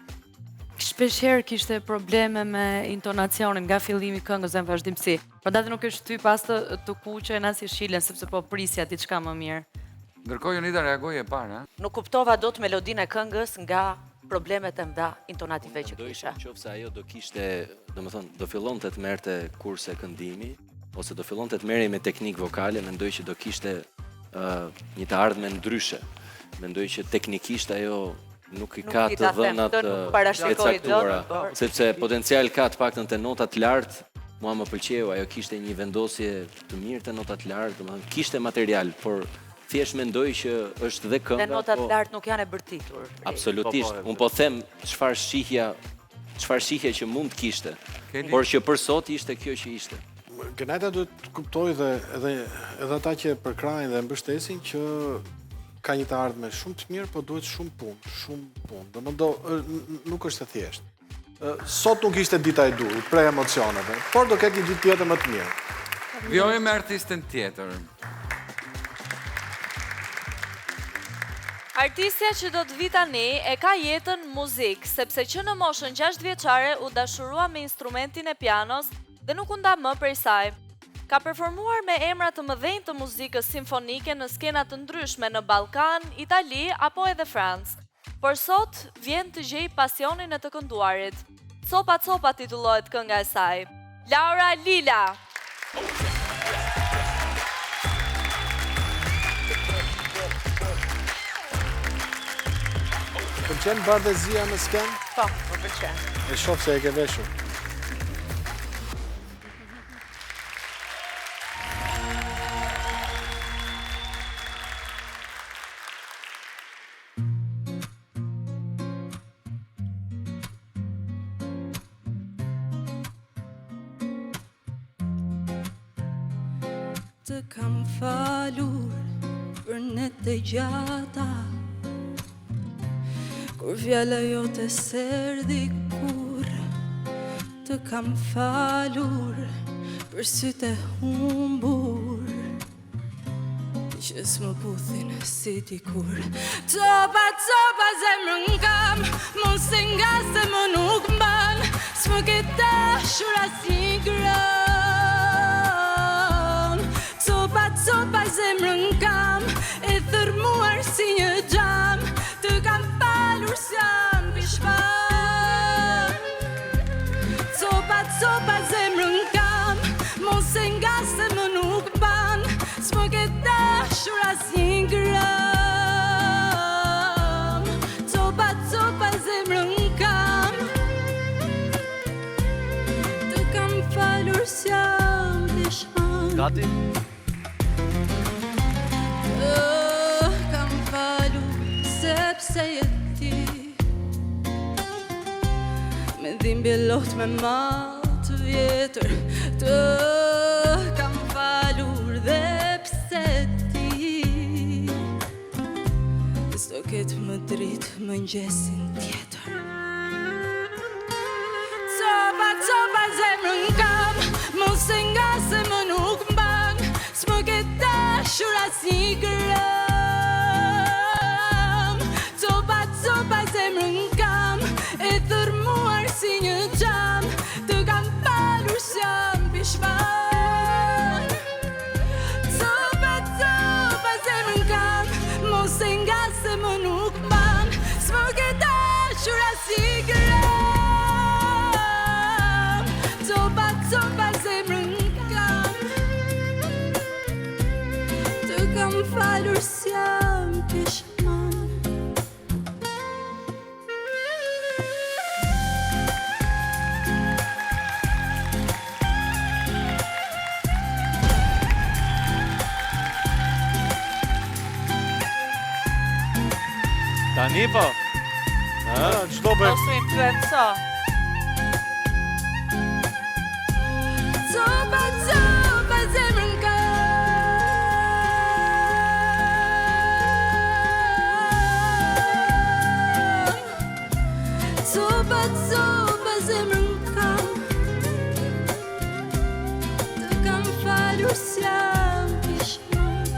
shpesh herë kishte probleme me intonacionin nga fillimi i këngës dhe në vazhdimësi. Prandaj dhe nuk e shtyp as të, të kuqen as jeshilen sepse po prisja diçka më mirë. Ndërkohë Jonida reagoi e para. Nuk kuptova dot melodinë e këngës nga problemet e mëdha intonative që kisha. Në qoftë se ajo do kishte, domethënë, do fillonte të merrte kurse këndimi, ose do fillonte të merrej me teknikë vokale, mendoj që do kishte uh, një të ardhme ndryshe. Mendoj që teknikisht ajo nuk i ka të dhënat e caktuara, sepse potencial ka të paktën te notat lart, mua më pëlqeu, ajo kishte një vendosje të mirë te notat lart, domethënë kishte material, por thjesht mendoj që është dhe kënga. Dhe notat po, lart nuk janë e bërtitur. Absolutisht, po, po, unë po them çfarë shihja Çfarë shihje që mund të kishte, por që për sot ishte kjo që ishte. Genajda duhet të kuptojë dhe edhe edhe ata që e përkrahin dhe e mbështesin që ka një të ardhme shumë të mirë, po duhet shumë punë, shumë punë. Domethënë do nuk është e thjeshtë. Sot nuk ishte dita e duhur, prej emocioneve, por do ketë një ditë tjetër më të mirë. Vijojmë me artisten tjetër. Artistja që do të vijë tani e ka jetën muzikë, sepse që në moshën 6 vjeçare u dashurua me instrumentin e pianos dhe nuk u nda më prej saj. Ka performuar me emra të mëdhenj të muzikës simfonike në skena të ndryshme në Ballkan, Itali apo edhe Francë. Por sot vjen të gjejë pasionin e të kënduarit. Copa Copa titullohet kënga e saj. Laura Lila! Pëlqen bardhezia në skenë? Po, më pëlqen. E shoh se e ke veshur. Të kam falur për netët e gjata Kur fjala jote s'erdhi kurrë Të kam falur për sytë e humbur Që s'më puthin si dikur Copa, copa zemrën kam Mos e nga se më nuk mban S'më ke dashur asnjë gram Copa, copa zemrën kam E thërmuar si një xham Të kam falur s'jam pishman Copa, copa zemrën kam Mos e nga se më nuk mban S'më ke dashur asnjë gram Copa, copa zemrën kam Të kam falur s'jam pishman Gati? Të kam falur sepse je ti Me dhimbje lot me mall të vjetër Të kam falur dhe pse ti S'do ketë më dritë mëngjesin tjetër Copa, copa zemrën kam Mos e nga se më nuk mban S'më ke dashur asnjë gram Copa, copa zemrën kam E thërmuar si një xham Të kam falur s'jam pishman Copa, copa zemrën kam Mos e nga se më nuk mban S'më ke dashur asnjë gram Copa, copa zemrën kam Të kam falur s'jam pishman Tani po. Ha, ç'do bëj? Mos u influenco. Copa, copa zemrën kam Copa, copa zemrën kam Të kam falur s'jam pishman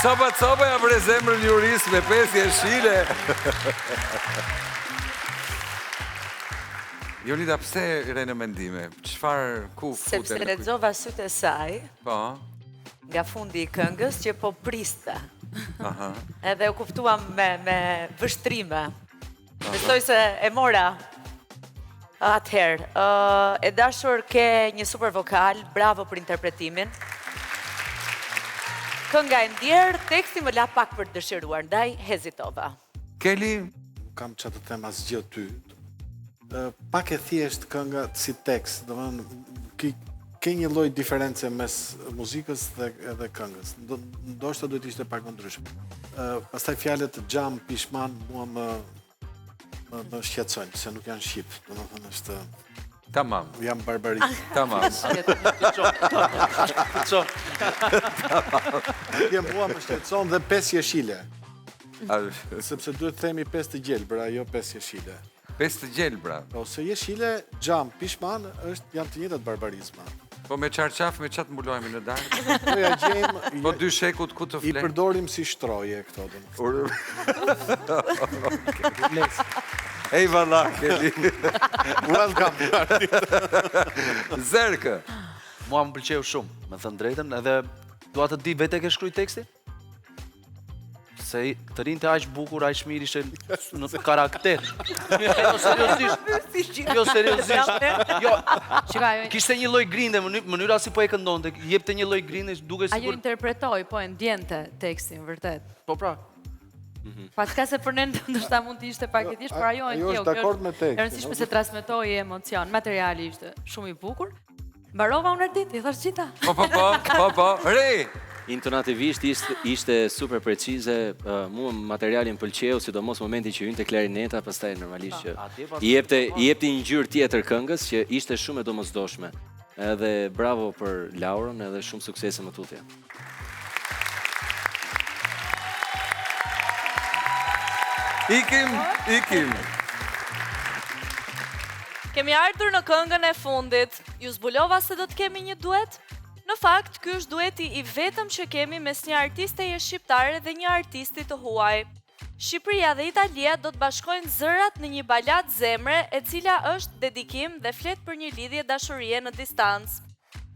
Copa, copa ia vre zemrën jurisë me pesë jeshile. Jonida, pse re në mendime? Çfarë, ku fute? Sepse lexova sytë e saj. Po. Nga fundi i këngës që po priste. Aha. Edhe u kuptuam me, me vështrime. Besoj se e mora atëherë. E dashur ke një super vokal, bravo për interpretimin. Kënga e ndjerë, teksti më la pak për të dëshiruar, ndaj hezitova. Keli? Nuk kam ça të them asgjë ty. Pak e thjeshtë kënga si tekst, domethënë ke ke një lloj diference mes muzikës dhe edhe këngës. Ndoshta duhet të ishte pak më ndryshe. Pastaj fjalët xham, pishman, mua më më, më shqetësojnë, se nuk janë shqip, domethënë është Tamam. Jam barbarik. Tamam. Dhe mua më shqetëson dhe pesë jeshile. Sepse duhet të themi pesë të gjelbra, jo pesë jeshile. 5 të gjelbra. Po se jeshile, xham, pishman është janë të njëjtat barbarizma. Po me çarçaf me ça të mbulohemi në darkë? Po ja gjejmë Po dyshekut ku të I flemë? përdorim si shtroje këto domethënë. Ej valla, Keli. Welcome. Zerkë. Mua më pëlqeu shumë, me thënë drejtën, edhe dua të di vetë e ke shkruajt tekstin? Se të rrinte aq bukur, aq mirë ishte në karakter. Jo seriozisht. Jo seriozisht. Jo. Shiko, ajo Kishte një lloj grinde, mënyra si po e këndonte, jepte një lloj grinde, duke Ajo sikur interpretoi, po e ndjente tekstin vërtet. Po pra. Pa çka se për ne ndoshta mund të ishte pak e thjeshtë, por ajo e ajo ndjeu. është Kjo dakord me tekstin, E rëndësishme o, se transmetoi emocion. Materiali ishte shumë i bukur. Mbarova unë Ardit, i thash gjitha. Po po po, po po, Rej. Intonativisht ishte, ishte super precize, mua materiali më pëlqeu, sidomos momenti që hynte klarineta, pastaj normalisht që Atje pas- i jepte i jepte një ngjyrë tjetër këngës që ishte shumë e domosdoshme. Edhe bravo për Laurën, edhe shumë suksese më tutje. Ikim, ikim. Kemi ardhur në këngën e fundit. Ju zbulova se do të kemi një duet? Në fakt, ky është dueti i vetëm që kemi mes një artisteje shqiptare dhe një artisti të huaj. Shqipëria dhe Italia do të bashkojnë zërat në një baladë zemre e cila është dedikim dhe flet për një lidhje dashurie në distancë.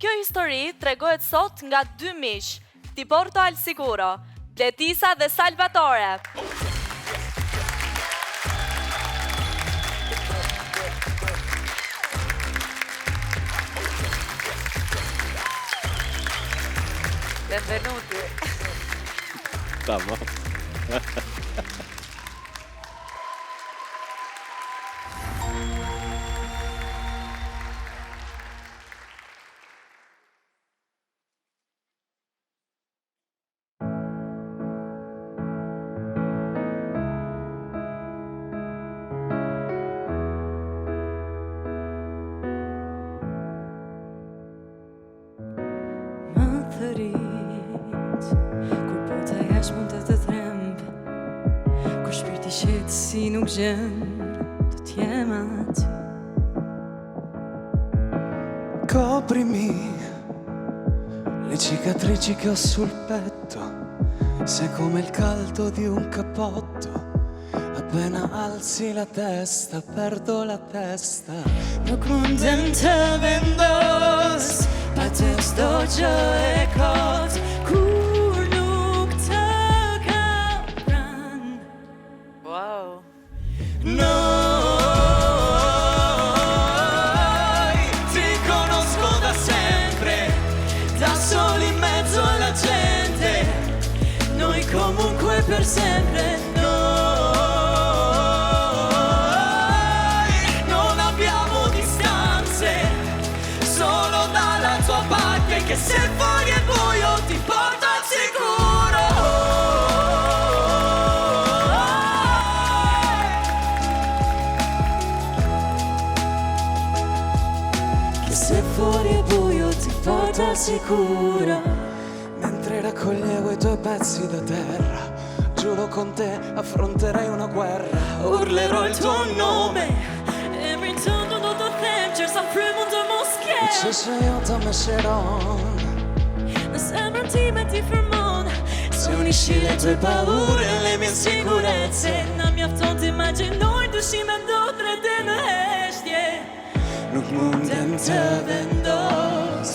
Kjo histori tregohet sot nga dy miq, Ti porto al sicuro, Bletisa dhe Salvatore. Benvenuti. Tamam. Më thërrit Kur bota jashtë mund të të tremb Kur shpirti qetësi nuk gjen Do t'jem aty Coprimi le cicatrici che ho sul petto, sei come il caldo di un cappotto. Appena alzi la testa, perdo la testa. Nuk mundem të vendos Pa të çdo gjë e kot Kur nuk të kam pranë Wow. Noi ti conosco da sempre, da soli in mezzo alla gente, noi comunque per sempre. Noi non abbiamo distanze, solo dalla tua parte che se fuori è buio ti porto al sicuro. Che se fuori è buio ti porto al sicuro Mentre raccoglievo i tuoi pezzi da terra, giuro con te affronterei una guerra. Urlerò il tuo nome Emrin tënd unë do të them Qërsa frymë mund të mos kem Që se jo të më shëron Në zemrën time ti firmon Se unisci le tue paure e le mie insicurezze Na mjafton të imagjinoj Dyshimet do të në heshtje Nuk mundem të vendos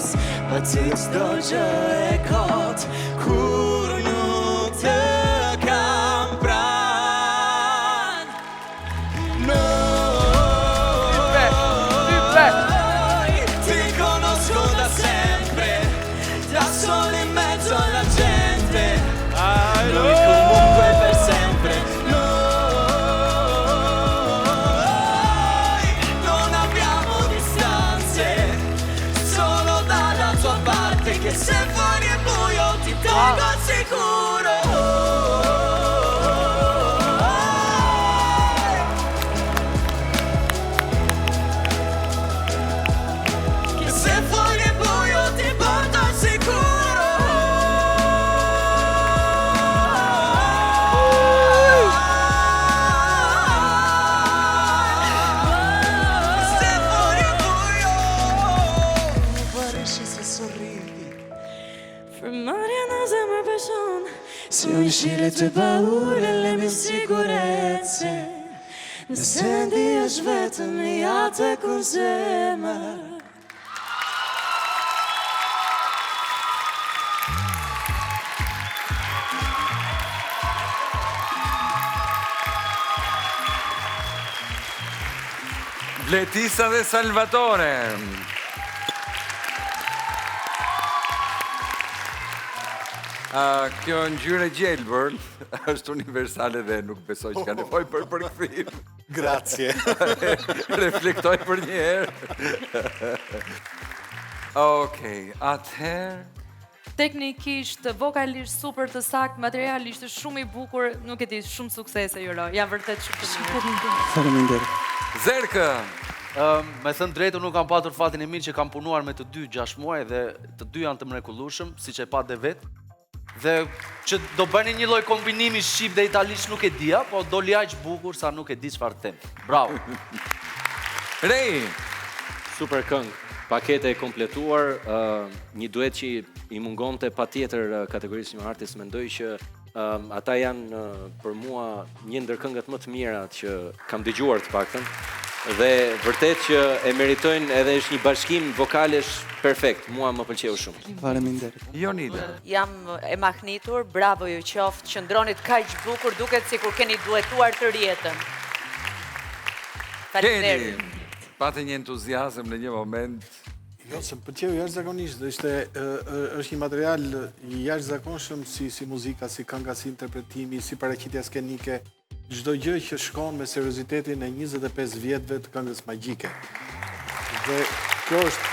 Pa ty çdo gjë e kot Kur nuk të kam pranë Noi ti conosco da sempre Da solo in mezzo alla gente Noi comunque per sempre Noi non abbiamo distanze Solo dalla tua parte Che se fuori è buio ti tengo al sicuro Che se fuori è buio ti porto al sicuro Se unisci le tue paure e le mie insicurezze Nëse ndihesh vetëm ja tek unë zemër Bletisa dhe Salvatore. Kjo ngjyrë e gjelbër është universale dhe nuk besoj që ka nevojë për përkthim. Grazie. Reflektoj për një herë. Okej, atëherë Teknikisht, vokalisht super të saktë, materiali ishte shumë i bukur, nuk e di, shumë suksese ju uroj. Janë vërtet shumë të mirë. Faleminderit. Zerkë. Ëm, me thënë drejtën, unë kam patur fatin e mirë që kam punuar me të dy 6 muaj dhe të dy janë të mrekullueshëm, siç e patë dhe vetë. Dhe që do bënin një lloj kombinimi shqip dhe italisht nuk e dija, po doli aq bukur sa nuk e di çfarë të them. Bravo. Rei. Super këngë, pakete e kompletuar, një duet që i mungonte patjetër kategorisë New Artist, mendoj që ata janë për mua një ndër këngët më të mira që kam dëgjuar të paktën dhe vërtet që e meritojnë edhe është një bashkim vokalesh perfekt. Mua më pëlqeu shumë. Faleminderit. Jonida. Jam e mahnitur, bravo ju qoftë, qëndronit kaq bukur, duket sikur keni duetuar tërë jetën. Faleminderit. Pate një entuziazëm në një moment. Jo, se më pëlqeu jashtëzakonisht dhe ishte është një material i jashtëzakonshëm si si muzika, si kënga, si interpretimi, si paraqitja skenike, çdo gjë që shkon me seriozitetin e 25 vjetëve të këngës magjike. Dhe kjo është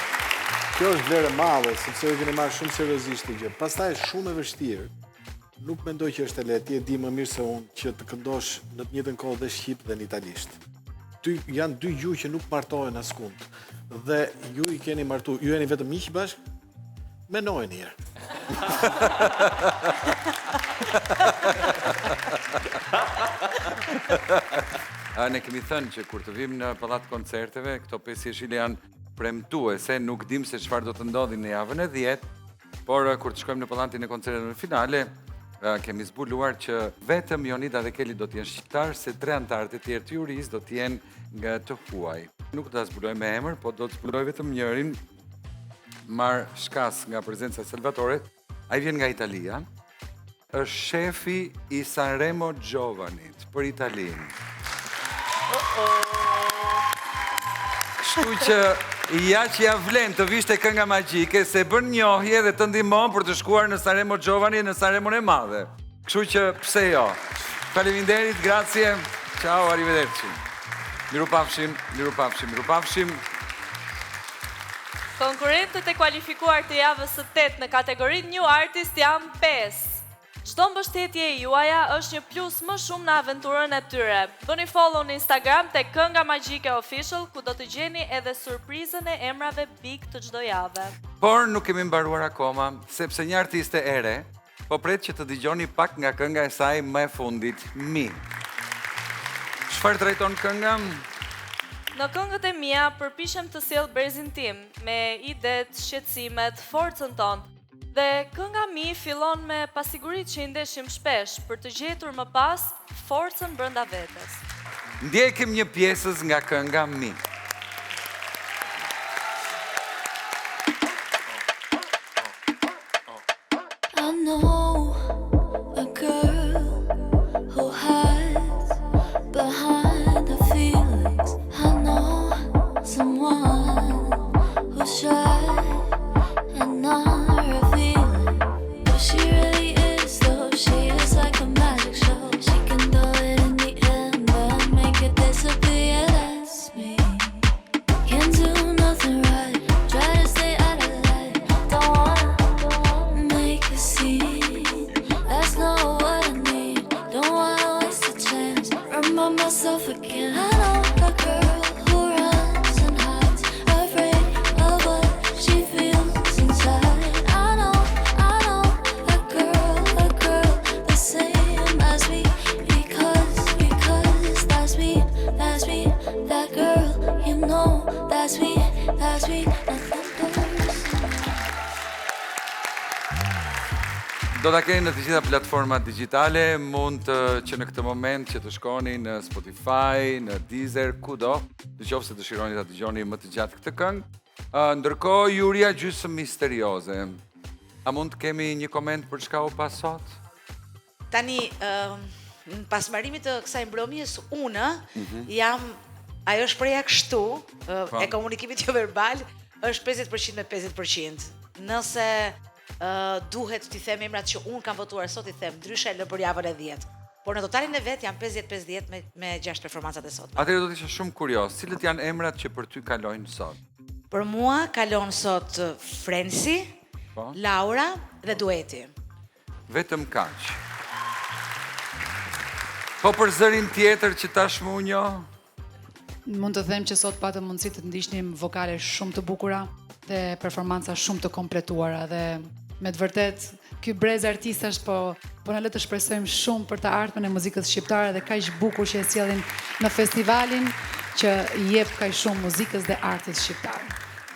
kjo është vlerë e madhe, sepse ju keni marrë shumë seriozisht këtë gjë. Pastaj është shumë e vështirë. Nuk mendoj që është e lehtë, ti e di më mirë se unë që të këndosh në të njëjtën kohë dhe shqip dhe në italisht. Dy janë dy gjuhë që nuk martohen askund. Dhe ju i keni martu, ju jeni vetëm miq bashkë? Mendojeni një herë. Ne kemi thënë që kur të vim në pallat koncerteve, këto pesë jeshile janë premtuese, nuk dim se çfarë do të ndodhi në javën e 10, por kur të shkojmë në pallatin e koncerteve në finale, kemi zbuluar që vetëm Jonida dhe Keli do të jenë shqiptarë, se tre anëtarët e tjerë të jurisë do të jenë nga të huaj. Nuk do ta zbuloj me emër, po do të zbuloj vetëm njërin marr shkas nga prezenca e Salvatore, ai vjen nga Italia, është shefi i Sanremo Giovanit për Italinë. Kështu që ja që ja vlen të vish te kënga magjike se bën njohje dhe të ndihmon për të shkuar në Sanremo Giovani në Sanremon e madhe. Kështu që pse jo. Faleminderit, grazie. Ciao, arrivederci. Mirupafshim, mirupafshim, mirupafshim. Konkurrentët e kualifikuar të javës së 8 në kategorinë New Artist janë 5. Çdo mbështetje e juaja është një plus më shumë në aventurën e tyre. Bëni follow në Instagram te Kënga Magjike Official ku do të gjeni edhe surprizën e emrave big të çdo jave. Por nuk kemi mbaruar akoma, sepse një artiste e re Po pret që të dëgjoni pak nga kënga e saj më e fundit, Mi. Çfarë trajton kënga? Në këngët e mia përpiqem të sjell brezin tim, me idetë, shqetësimet, forcën tonë. Dhe kënga Mi fillon me pasiguritë që i ndeshim shpesh, për të gjetur më pas forcën brenda vetes. Ndjekim një pjesëz nga kënga Mi. I know a girl who hides behind her feelings. I know someone who's shy and not revealing. Who she really is, though, she is like a magic show. She can throw it in the air and make it disappear. That's me. Can't do nothing right. Try to stay out of light. Don't wanna make a scene. That's not what I need. Don't wanna waste a chance. Remind myself again. I know a girl who runs and hides, afraid of what she feels inside. I know, I know a girl, a girl the same as me. Because, because that's me, that's me, that girl, you know, that's me, that's me, nothing personal. Do ta keni në të gjitha platformat digjitale, mund të, që në këtë moment që të shkoni në Spotify, në Deezer, kudo, në qoftë se dëshironi ta dëgjoni më të gjatë këtë këngë. Ndërkohë, juria gjysmë misterioze. A mund të kemi një koment për çka u pa sot? Tani, pas mbarimit të kësaj mbrëmjes, unë mhm. jam, ajo shprehja kështu, po. e komunikimit jo verbal, është 50% me 50%. Nëse duhet t'i them emrat që unë kam votuar sot, i them, ndryshe e lë për javën e 10. Por në totalin e vet jam 50-50 me, me 6 performancat e sotme. Atëherë do të isha shumë kurioz, cilët janë emrat që për ty kalojnë sot? Për mua kalon sot Frensi, po. Laura dhe dueti. Vetëm kaq. Po për zërin tjetër që tashmë u njoh? Mund të them që sot patëm mundësi të ndiqnim vokale shumë të bukura dhe performanca shumë të kompletuara dhe me të vërtetë ky brez artistash po po na lë të shpresojmë shumë për të ardhmen e muzikës shqiptare dhe kaq bukur që e sjellin në festivalin që i jep kaq shumë muzikës dhe artit shqiptar.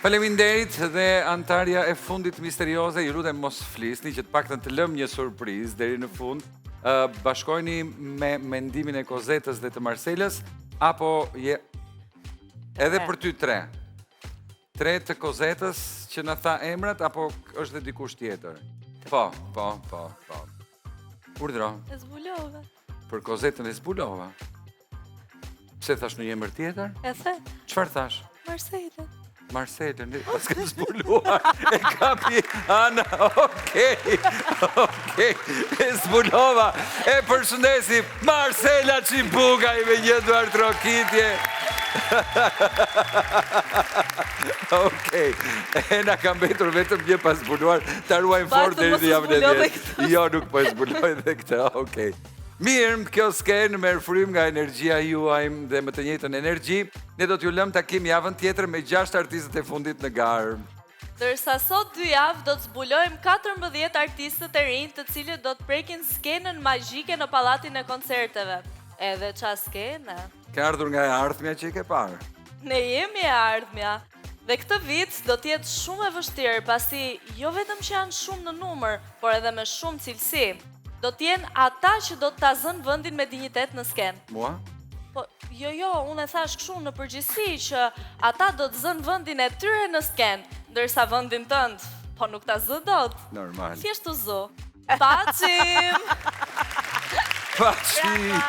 Faleminderit dhe anëtarja e fundit misterioze, ju lutem mos flisni që të paktën të lëmë një surprizë deri në fund. Bashkoheni me mendimin e Kozetës dhe të Marselës apo je edhe për ty tre. Tre të Kozetës që na tha emrat apo është dhe dikush tjetër? Po, po, po, po. Urdhëro. E zbulova. Për Kozetën e zbulova. Pse thashë një emër tjetër? E the. Çfarë thashë? Marselën. Marselën, e paskam zbuluar. E kapi Ana, okej. Okej. E zbulova. E përshëndesim Marsela Çibukaj me një duartrokitje. Okej. E na ka mbetur vetëm një pa zbuluar, ta ruajmë fort deri në javën e 10. Jo, nuk po e zbuloj dhe këtë. Okej. Mirë, kjo skenë merr frymë nga energjia juaj dhe me të njëjtën energji, ne do t'ju lëmë takim javën tjetër me 6 artistët e fundit në garë. Ndërsa sot dy javë do të zbulojmë 14 artistët e rinj të cilët do të prekin skenën magjike në Pallatin e Koncerteve. Edhe ça skene. Ke ardhur nga e ardhmja që i ke parë. Ne jemi e ardhmja. Dhe këtë vit do të jetë shumë e vështirë, pasi jo vetëm që janë shumë në numër, por edhe me shumë cilësi. Do të jenë ata që do të ta zënë vendin me dinjitet në skenë. Mua? Po, jo, jo, unë e thashë kështu në përgjithësi që ata do të zënë vendin e tyre në skenë, ndërsa vendin tënd, po nuk ta zë dot. Normal. Thjesht u zu. Paçim! Paçim!